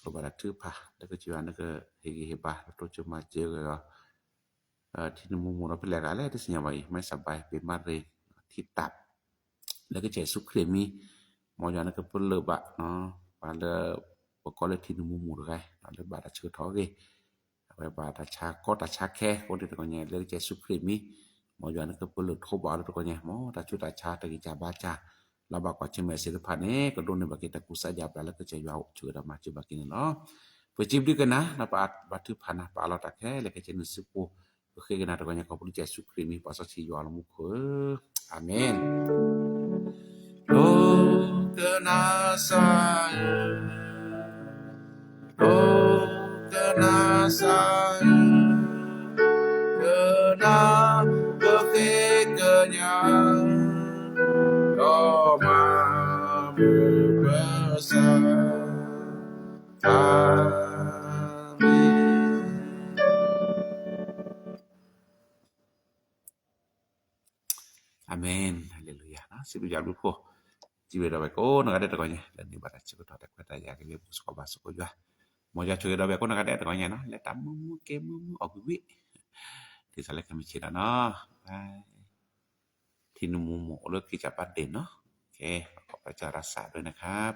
လိၣ်ဘၣ်တၢ်ထုကဖၣ် လၢကစၢ်ယွၤန့ၣ်ကဟ့ၣ်ဂံၢ်ဟ့ၣ်ဘါ လၢတိစၢၤမၤစၢၤက့ၤအီၤ ထံနမူမီၢ်ဒီးဖဲလဲၣ်ဂၤလဲၣ် တသ့ၣ်ညါဘၣ်အံၤ မဲၢ်စဘဲး ပ့ၤမးရ့ၣ် ထံတၢ် လၢကစၢ်ယ့ၣ်ၡူးခရံာ်မံၤ မ်ယွၤန့ၣ်ကပလၢၢ်ဘၣ် ပှၤလၢ ပကိးလၢထံနမူမီၢ်တဂၤ လၢဘၣ်တၢ်ဆၢကတီၢ်အဂ့ၢ် အဝဲဘၣ်တၢ်ဆါကီတၢ်ဆါခဲ အဃိန့ၣ်တဂီၤညါ လၢကစၢ်ယ့ၣ်ၡူးခရံာ်မံၤ မ်ယွၤန့ၣ်ကပလၢၢ်ထိးဘၣ်အီၤလၢတဂီၤညါ မ်တၢ်ဆူးတၢ်ဆါတၢ်ဂံၢ်စၢ်ဘါစၢ် လၢဘၣ်ကွၢ်ဆၢၣ်မဲာ်သ့ၣ်တဖၣ်န့ၣ် ကဒိးန့ၢ်ဘၣ်က့ၤတၢ်ကူစါယါဘျါလၢကစၢ်ယွၤအိၣ် ဆိၣ်ဂ့ၤဒီးမၤစၢၤဘၣ်က့ၤန့ၣ်လီၤ. ပစံးဘျုးက့ၤနၤ ဒီးပဘါထုကဖၣ်နၤ ပအးလီၤတၢ်ခဲလၢာ်ခဲဆ့န့ၣ်စုပူၤ ပဃ့က့ၤနၤတဂီၤညါ ခီဖျိကစၢ်ယ့ၣ်ၡူးခရံာ်မံၤ ပှၤစီဆှံယွၤလၢမူခိၣ်ဧၢ အၤမ့ၣ်. ဒိကနၣ်စၢ်ဧၢ, ဒိကနၣ်စၢ်ဧၢ, ကနၣ်ပဃ့ကညး စံးဘျုးယွၤဘျုးဖှိၣ်, စံးဘျုးဒီးဝဲကိးနီၢ်ဂၤဒဲးတဂီၤညါ လၢန့ၢ်ဘၣ်တၢ်ဆၢကတီၢ်တၢ်ခွဲးတၢ်ယာ်က့ၤ ပစ့ၢ်ကီးဘၣ်စ့ၢ်ကီးယွၤ, မ်ယွၤဆိၣ်ဂ့ၤဒီးဝဲကိးနီၢ်ဂၤဒဲးတဂီၤညါနီၤ လၢတၢ်မုာ်မုာ်ကဲမုာ်မုာ်အီၣ်ကွံာ်ဝံၤ ဒ်သိးလၢခဲမုၢ်ဆ့ၣ်နီၤနီၤ ထံနမူမီၢ်အိၣ်လၢခံကပၤဒ့ၣ်နီၤ, ကဲ ขอบพระเจ้ารักษาด้วยนะครับ